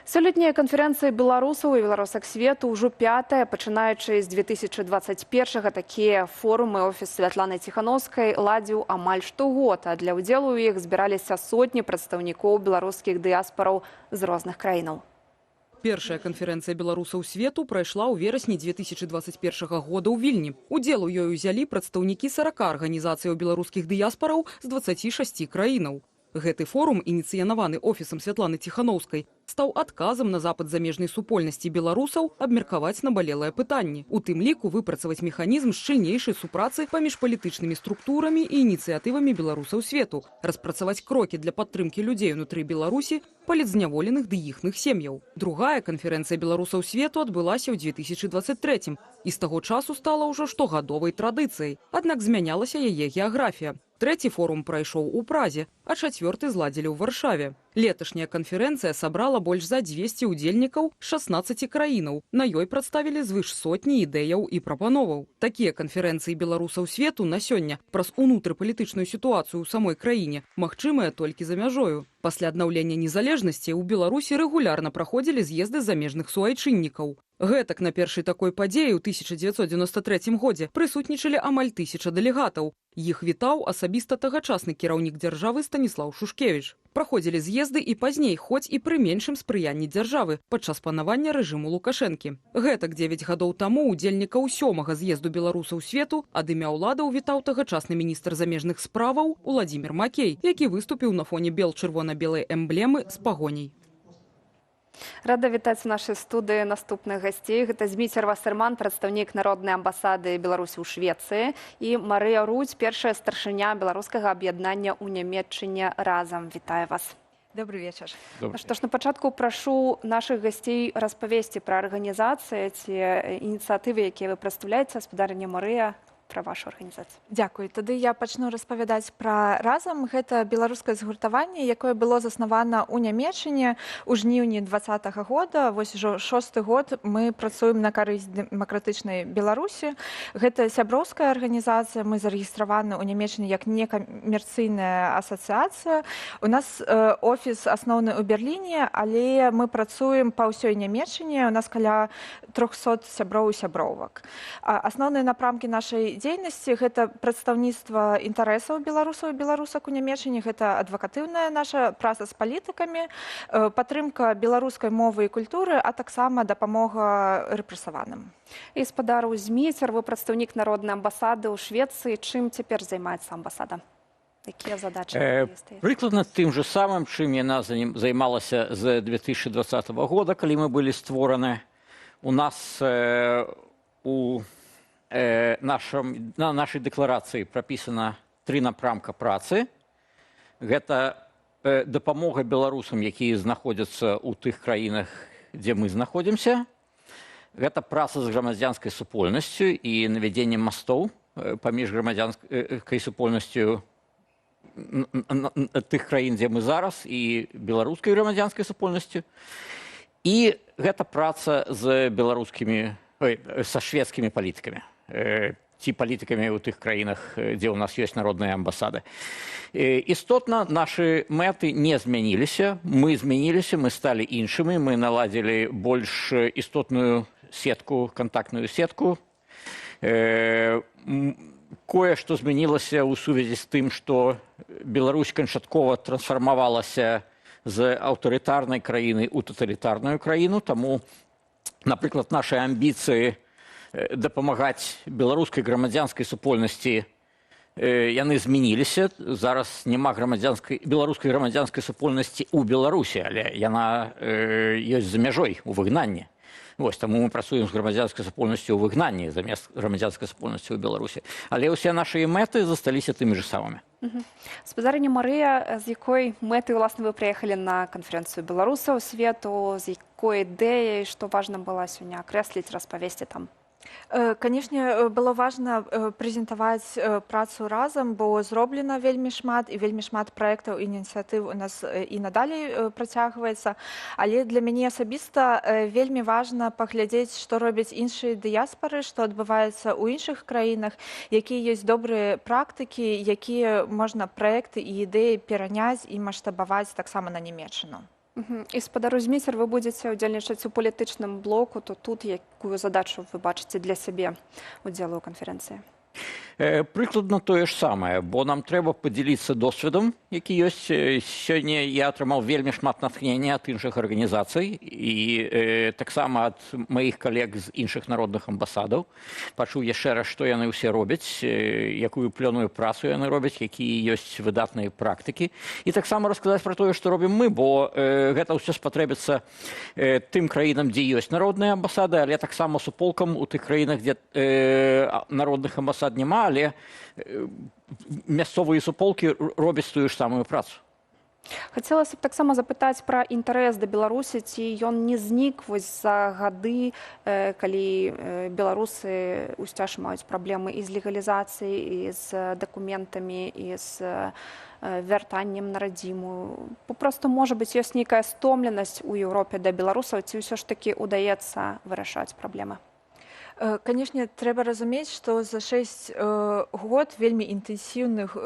Сёлетняя канферэнцыя беларусаў і беларусак свету ўжо пятая, пачынаючы з 2021. Такія форумы офіс Святланы Ціханоўскай ладзіў амаль штогод, а для ўдзелу ў іх збіраліся сотні прадстаўнікоў беларускіх дыяспараў з розных краінаў. Першая канферэнцыя беларусаў свету прайшла ў верасні 2021 года ў Вільні. Удзел у ёй узялі прадстаўнікі 40 арганізацыяў беларускіх дыяспараў з 26 краінаў. Гэты форум, ініцыянаваны офісам Святланы Ціханоўскай, стаў адказам на запыт замежнай супольнасці беларусаў абмеркаваць набалелыя пытанні. У тым ліку выпрацаваць механізм шчыльнейшай супрацы паміж палітычнымі структурамі і ініцыятывамі беларусаў свету, распрацаваць крокі для падтрымкі людзей унутры Беларусі, палітзняволеных ды іхных сем'яў. Другая канферэнцыя беларусаў свету адбылася ў 2023 і з таго часу стала ўжо штогадовай традыцыяй. Аднак змянялася яе геаграфія. Трэці форум прайшоў у Празе, а чацвёрты зладзілі ў Варшаве. Леташняя канферэнцыя сабрала больш за 200 удзельнікаў з 16 краінаў. На ёй прадставілі звыш сотні ідэяў і прапановаў. Такія канферэнцыі беларусаў свету на сёння праз унутрыпалітычную сітуацыю ў самой краіне магчымыя толькі за мяжою. Пасля аднаўлення незалежнасці ў Беларусі рэгулярна праходзілі з'езды замежных суайчыннікаў. Гэтак, на першай такой падзеі ў 1993 годзе прысутнічалі амаль 1000 дэлегатаў. Іх вітаў асабіста тагачасны кіраўнік дзяржавы Станіслаў Шушкевіч. Праходзілі з'езды і пазней, хоць і пры меншым спрыянні дзяржавы падчас панавання рэжыму Лукашэнкі. Гэтак, 9 гадоў таму удзельнікаў сёмага з'езду беларусаў свету ад імя ўладаў вітаў тагачасны міністр замежных справаў Уладзімир Макей, які выступіў на фоне бел-чырвона-белай эмблемы з Пагоняй. Рада вітаць у нашай студыі наступных гасцей. Гэта Зміцер Васерман, прадстаўнік народнай амбасады Беларусі ў Швецыі, і Марыя Рудзь, першая старшыня беларускага аб'яднання ў Нямеччыне «Разам». Вітаю вас. Добрый вечар. Ну што ж, на пачатку прашу нашых гасцей распавесці пра арганізацыі ці ініцыятывы, якія вы прадстаўляеце. Спадарыня Марыя, пра вашу арганізацыю. Дзякуй. Тады я пачну распавядаць пра «Разам». Гэта беларускае згуртаванне, якое было заснавана ў Нямеччыне ў жніўні 20-го года. Вось ужо шосты год мы працуем на карысць дэмакратычнай Беларусі. Гэта сяброўская арганізацыя, мы зарэгістраваны ў Нямеччыне як некамерцыйная асацыяцыя. У нас офіс асноўны ў Берліне, але мы працуем па ўсёй Нямеччыне. У нас каля 300 сяброў і сябровак. Асноўныя напрамкі нашай дзейнасці — гэта прадстаўніцтва інтарэсаў беларусаў і беларусак у Нямеччыне, гэта адвакатыўная наша праца з палітыкамі, падтрымка беларускай мовы і культуры, а таксама дапамога рэпрэсаваным. І спадар Зміцер, вы прадстаўнік народнай амбасады ў Швецыі. Чым цяпер займаецца амбасада? Якія задачы стаяць? Прыкладна тым же самым, чым яна займалася з 2020 года, калі мы былі створаны. У нас э, у э, нашым, на нашай дэкларацыі прапісана Тры напрамка працы. Гэта дапамога беларусам, якія знаходзяцца ў тых краінах, дзе мы знаходзімся. Гэта праца з грамадзянскай супольнасцю і навядзенне мастоў паміж грамадзянскай супольнасцю тых краін, дзе мы зараз, і беларускай грамадзянскай супольнасцю. І гэта праца з беларускімі, ой, са шведскімі палітыкамі ці палітыкамі ў тых краінах, дзе ў нас ёсць народныя амбасады. Істотна, нашы мэты не змяніліся. Мы змяніліся, мы сталі іншымі, мы наладзілі больш істотную сетку, кантактную сетку. Кое-што змянілася ў сувязі з тым, што Беларусь канчаткова трансфармавалася з аўтарытарнай краіны ў таталітарную краіну, таму, напрыклад, нашы амбіцыі дапамагаць беларускай грамадзянскай супольнасці, яны змяніліся. Зараз няма беларускай грамадзянскай супольнасці ў Беларусі, але яна ёсць за мяжой, у выгнанні. Вось, таму мы працуем з грамадзянскай супольнасцю ў выгнанні замест грамадзянскай супольнасці ў Беларусі. Але ўсе нашы мэты засталіся тымі ж самымі. Спадарыня Марыя, з якой мэтай, уласна, вы прыехалі на канферэнцыю беларусаў свету, з якой ідэяй, што важна было сёння акрэсліць, распавесці там? Канешне, было важна прэзентаваць працу «Разам», бо зроблена вельмі шмат, і вельмі шмат праектаў, ініцыятыў у нас і надалей працягваецца. Але для мяне асабіста вельмі важна паглядзець, што робяць іншыя дыяспары, што адбываецца ў іншых краінах, якія ёсць добрыя практыкі, якія можна праекты і ідэі пераняць і маштабаваць таксама на Нямеччыну. І, спадару Зміцер, вы будзеце ўдзельнічаць у палітычным блоку, то тут якую задачу вы бачыце для сябе удзелу ў канферэнцыі? Прыкладна тое ж самае, бо нам трэба падзяліцца досведам, які ёсць. Сёння я атрымаў вельмі шмат натхнення ад іншых арганізацый і таксама ад маіх калег з іншых народных амбасадаў. Пачуў яшчэ раз, што яны ўсе робяць, якую плённую працу яны робяць, якія ёсць выдатныя практыкі. І таксама расказаць пра тое, што робім мы, бо гэта ўсё спатрэбіцца тым краінам, дзе ёсць народныя амбасады, але таксама суполкам у тых краінах, дзе народных амбасад няма, але мясцовыя суполкі робяць тую ж самую працу. Хацелася б таксама запытаць пра інтарэс да Беларусі, ці ён не знік вось за гады, калі беларусы ўсцяж маюць праблемы і з легалізацыяй, і з дакументамі, і з вяртаннем на радзіму. Попросту, можа быць, ёсць нейкая стомленасць у Еўропе да беларусаў, ці ўсё ж такі ўдаецца вырашаць праблемы? Канешне, трэба разумець, што за 6 год вельмі інтэнсіўных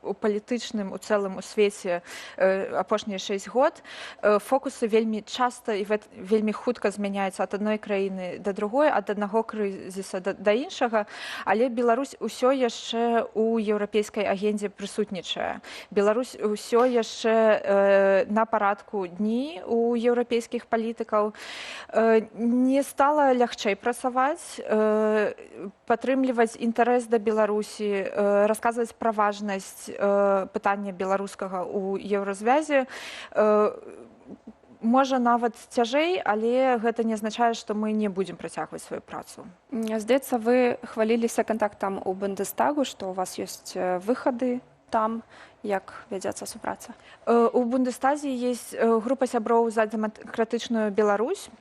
у палітычным у цэлым у свеце, апошнія 6 год, фокусы вельмі часта і вельмі хутка змяняюцца ад адной краіны да другой, ад аднаго крызіса да іншага, але Беларусь усё яшчэ ў еўрапейскай агендзе прысутнічае. Беларусь усё яшчэ на парадку дні у еўрапейскіх палітыкаў. Не стала лягчэй працаваць, падтрымліваць інтарэс да Беларусі, расказваць пра важнасць пытання беларускага ў Еўразвязе. Можа, нават цяжэй, але гэта не азначае, што мы не будзем працягваць сваю працу. Здаецца, вы хваліліся кантактам у Бундестагу, што ў вас ёсць выхады там, як вядзецца супраца? У Бундестазе есть група сяброў за дэмакратычную Беларусь.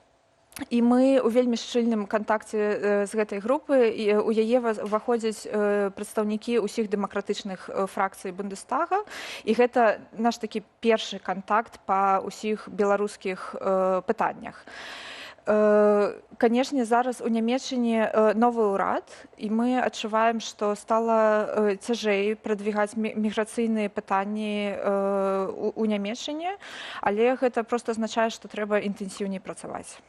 І мы ў вельмі шчыльным кантакце з гэтай групы, і ў яе ўваходзяць прадстаўнікі ўсіх дэмакратычных фракцый Бундестага. І гэта наш такі першы кантакт па ўсіх беларускіх пытаннях. Канешне, зараз у Нямеччыне новы ўрад, і мы адчуваем, што стала цяжэй прадвігаць міграцыйныя пытанні у Нямеччыне, але гэта проста азначае, што трэба інтэнсіўней працаваць.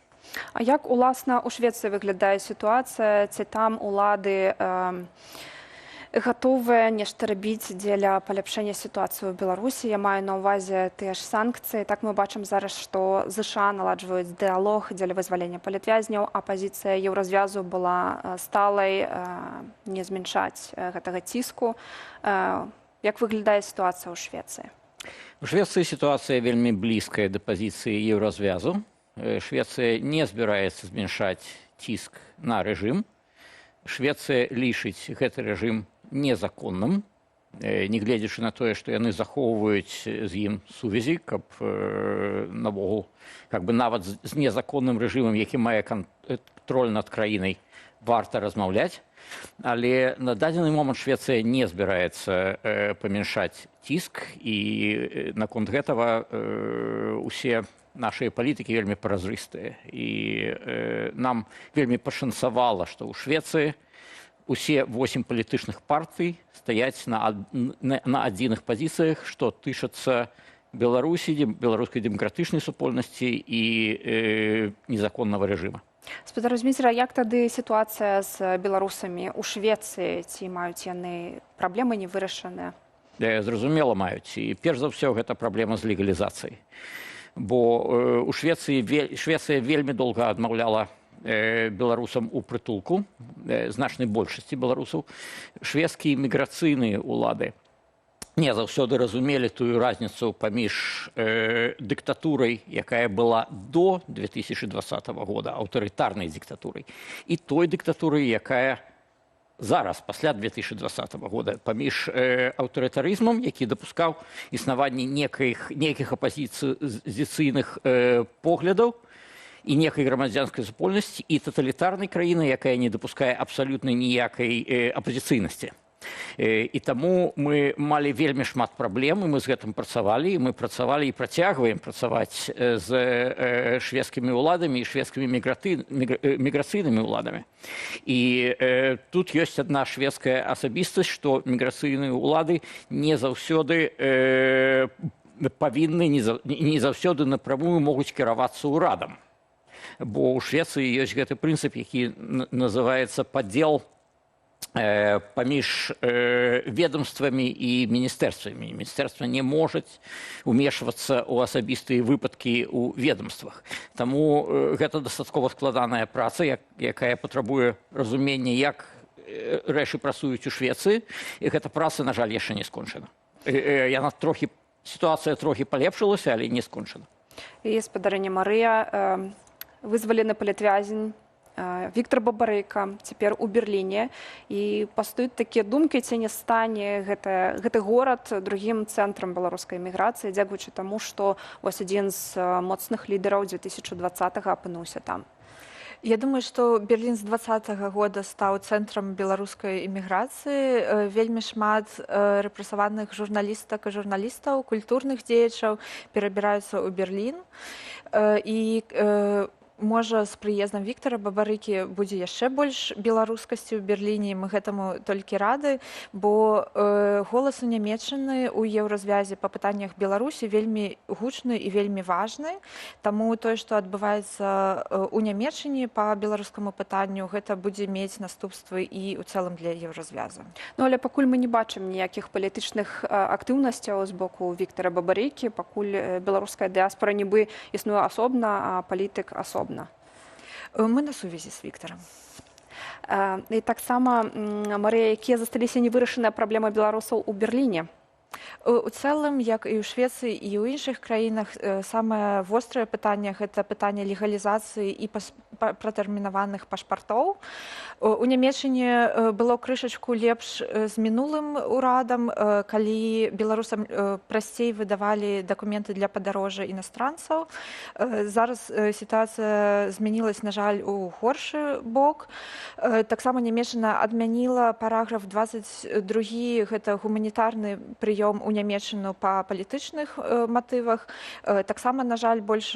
А як, уласна, у Швецыі выглядае сітуацыя? Ці там улады гатовыя нешта рабіць дзеля паляпшэння сітуацыі ў Беларусі? Я маю на ўвазе тыя ж санкцыі. Так, мы бачым зараз, што ЗША наладжваюць дыалог дзеля вызвалення палітвязняў, а пазіцыя Еўразвязу была сталай, не змяншаць гэтага ціску. Як выглядае сітуацыя ў Швецыі? У Швецыі сітуацыя вельмі блізкая да пазіцыі Еўразвязу. Швецыя не збіраецца змяншаць ціск на рэжым. Швецыя лічыць гэты рэжым незаконным. Нягледзячы на тое, што яны захоўваюць з ім сувязі, каб наогул, как бы, нават з незаконным рэжымам, які мае кантроль над краінай, варта размаўляць. Але на дадзены момант Швецыя не збіраецца памяншаць ціск, і наконт гэтага усе нашыя палітыкі вельмі празрыстыя. І нам вельмі пашанцавала, што ў Швецыі усе восем палітычных партый стаяць на адзіных пазіцыях, што тычацца Беларусі, беларускай дэмакратычнай супольнасці і незаконнага рэжыма. Спадар Зміцер, як тады сітуацыя з беларусамі ў Швецыі? Ці маюць яны праблемы невырашаныя? Зразумела, маюць. І перш за ўсё гэта праблема з легалізацыяй. Бо у Швецыі Швецыя вельмі доўга адмаўляла беларусам у прытулку, значнай большасці беларусаў. Шведскія міграцыйныя ўлады не заўсёды разумелі тую разніцу паміж дыктатурай, якая была до 2020 года, аўтарытарнай дыктатурай, і той дыктатурай, якая зараз, пасля 2020 года, паміж аўтарытарызмам, які дапускаў існаванне некіх апазіцыйных поглядаў і некай грамадзянскай супольнасці, і таталітарнай краіны, якая не дапускае абсалютна ніякай апазіцыйнасці. І таму мы малі вельмі шмат праблем, і мы з гэтым працавалі, і мы працавалі і працягваем працаваць з шведскімі ўладамі і шведскімі міграцыйнымі ўладамі. І тут ёсць адна шведская асабістасць, што міграцыйныя ўлады не заўсёды павінны, не заўсёды напрамую могуць кіравацца ўрадам. Бо ў Швецыі ёсць гэты прынцып, які называецца падзел паміж ведомствамі і міністэрствамі. Міністэрства не можаць умешвацца ў асабістыя выпадкі ў ведомствах. Таму гэта дастаткова складаная праца, якая патрабуе разумення, як рэчы працуюць у Швецыі, і гэта праца, на жаль, яшчэ не скончана. Яна трохі, сітуацыя трохі палепшылася, але не скончана. І спадарыня Марыя, вызвалены палітвязень Віктор Бабарыка цяпер у Берліне, і пастаюць такія думкі, ці не стане гэты горад другім цэнтрам беларускай эміграцыі, дзякуючы таму, што вось адзін з моцных лідараў 2020 апынуўся там. Я думаю, што Берлін з 20-го года стаў цэнтрам беларускай эміграцыі. Вельмі шмат рэпрэсаваных журналістак і журналістаў, культурных дзеячаў перабіраюцца ў Берлін. І можа, з прыездам Віктара Бабарыкі будзе яшчэ больш беларускасці ў Берліне. Мы гэтаму толькі рады, бо голас у Нямеччыны ў Еўразвязе па пытаннях Беларусі вельмі гучны і вельмі важны. Таму тое, што адбываецца ў Нямеччыне па беларускаму пытанню, гэта будзе мець наступствы і ў цэлым для Еўразвяза. Ну, але пакуль мы не бачым ніякіх палітычных актыўнасцяў з боку Віктара Бабарыкі, пакуль беларуская дыаспора нібы існуе асобна, а палітык асобна. Мы на сувязі з Віктарам. І таксама, Марыя, якія засталіся невырашаныя праблемы беларусаў у Берліне? У цэлым, як і ў Швецыі, і ў іншых краінах, самае вострае пытанне гэта пытанне легалізацыі і пратэрмінаваных пашпартоў. У Нямеччыне было крышачку лепш з мінулым урадам, калі беларусам прасцей выдавалі дакументы для падарожжа іностранцаў. Зараз сітуацыя змянілась, на жаль, у горшы бок. Таксама Нямеччына адмяніла параграф 22, гэта гуманітарны прыём у Нямеччыну па палітычных матывах. Таксама, на жаль, больш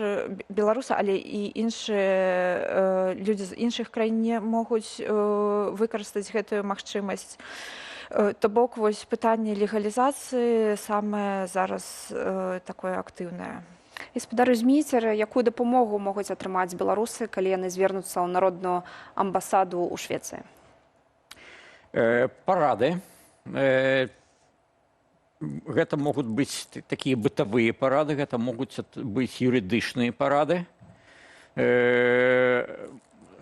беларусы, але і іншыя людзі з іншых краін не могуць выкарыстаць гэтую магчымасць. То бок вось пытанне легалізацыі самае зараз такое актыўнае. І спадар Зміцер, якую дапамогу могуць атрымаць беларусы, калі яны звернуцца ў народную амбасаду ў Швецыі? Парады. Гэта могуць быць такія бытавыя парады, гэта могуць быць юрыдычныя парады.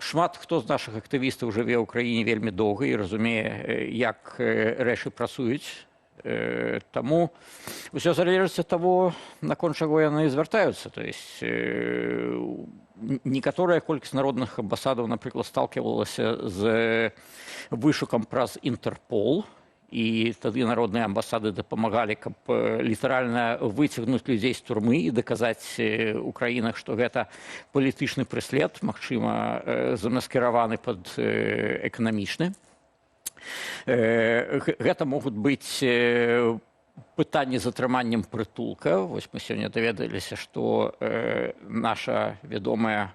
Шмат хто з нашых актывістаў жыве ў краіне вельмі доўга і разумее, як рэчы працуюць. Таму ўсё залежыць ад таго, наконт чаго яны звяртаюцца. То есть некаторая колькасць народных амбасадаў, напрыклад, сталкивалася з вышукам праз Інтэрпол. І тады народныя амбасады дапамагалі, каб літаральна выцягнуць людзей з турмы і даказаць у краінах, што гэта палітычны праслед, магчыма, замаскіраваны пад эканамічны. Гэта могуць быць пытанні з атрыманнем прытулка. Вось мы сёння даведаліся, што наша вядомая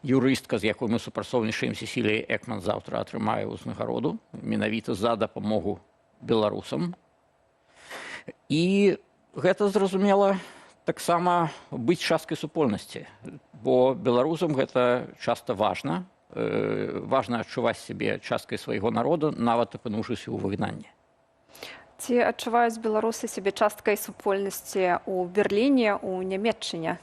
юрыстка, з якой мы супрацоўнічаем, Сесілія Экман, заўтра атрымае ўзнагароду менавіта за дапамогу беларусам. І гэта, зразумела, таксама быць часткай супольнасці, бо беларусам гэта часта важна, важна адчуваць сябе часткай свайго народа, нават апынуўшыся ў выгнанні. Ці адчуваюць беларусы сябе часткай супольнасці ў Берліне, у Нямеччыне?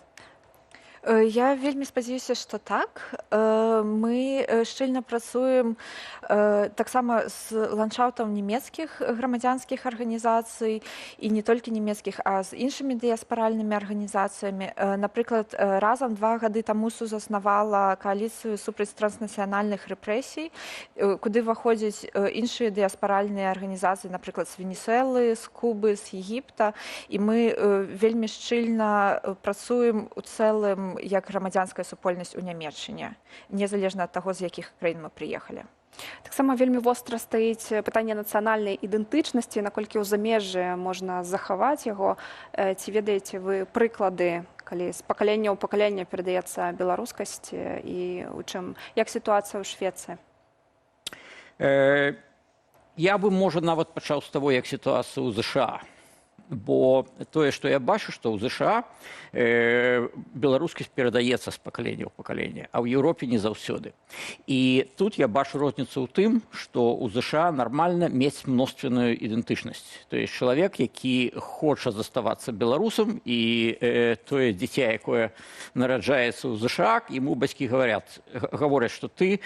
Я вельмі спадзяюся, што так. Мы шчыльна працуем таксама з ландшафтам нямецкіх грамадзянскіх арганізацый, і не толькі нямецкіх, а з іншымі дыяспаральнымі арганізацыямі. Напрыклад, Разам 2 гады таму сузаснавала кааліцыю супраць транснацыянальных рэпрэсій, куды ўваходзяць іншыя дыяспаральныя арганізацыі, напрыклад, з Венесуэлы, з Кубы, з Егіпта. І мы вельмі шчыльна працуем у цэлым як грамадзянская супольнасць у Нямеччыне, незалежна ад таго, з якіх краін мы прыехалі. Таксама вельмі востра стаіць пытанне нацыянальнай ідэнтычнасці, наколькі ў замежжы можна захаваць яго. Ці ведаеце вы прыклады, калі з пакалення ў пакаленне перадаецца беларускасць, і у чым, як сітуацыя ў Швецыі? Я бы, можа, нават пачаў з таго, як сітуацыя ў ЗША. Бо тое, што я бачу, што ў ЗША беларускасць перадаецца з пакалення ў пакаленне, а ў Еўропе не заўсёды. І тут я бачу розніцу ў тым, што ў ЗША нармальна мець мноственную ідэнтычнасць. То есть чалавек, які хоча заставацца беларусам, і тое дзіця, якое нараджаецца ў ЗША, ему бацькі гавораць, што ты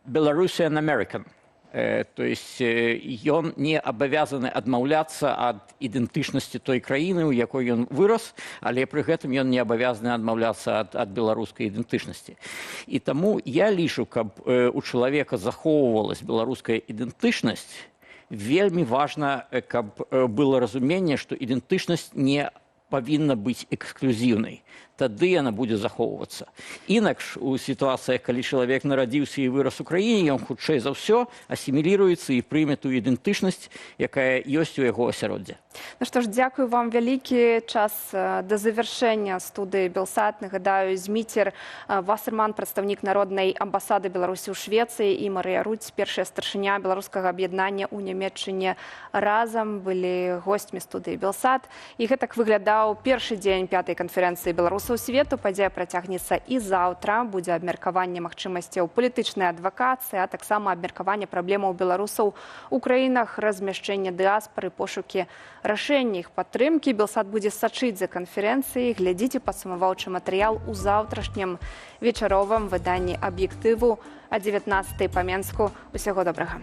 Belarusian American. То есть ён не абавязаны адмаўляцца ад ідэнтычнасці той краіны, у якой ён вырас, але пры гэтым ён не абавязаны адмаўляцца ад беларускай ідэнтычнасці. І таму я лічу, каб у чалавека захоўвалась беларуская ідэнтычнасць, вельмі важна, каб было разуменне, што ідэнтычнасць не павінна быць эксклюзіўнай. Тады яна будзе захоўвацца. Інакш у сітуацыях, калі чалавек нарадзіўся і вырас у краіне, ён хутчэй за ўсё асіміліруецца і прыме ту ідэнтычнасць, якая ёсць у яго асяроддзе. Ну што ж, дзякую вам вялікі. Час да завяршэння студыі Белсат. Нагадаю, Зміцер Васерман, прадстаўнік народнай амбасады Беларусі ў Швецыі, і Марыя Рудзь, першая старшыня беларускага аб'яднання ў Нямеччыне Разам, былі госцьмі студыі Белсат. І гэтак выглядаў першы дзень пятай канферэнцыі беларусаў свету. Падзея працягнецца і заўтра. Будзе абмеркаванне магчымасцяў палітычнай адвакацыі, а таксама абмеркаванне праблемаў беларусаў у краінах размяшчэння дыаспары, пошукі рашэння іх падтрымкі. Белсат будзе сачыць за канферэнцыяй. Глядзіце падсумаваўчы матэрыял у заўтрашнім вечаровым выданні «Аб'ектыву» а 19 па Менску. Усяго добрага.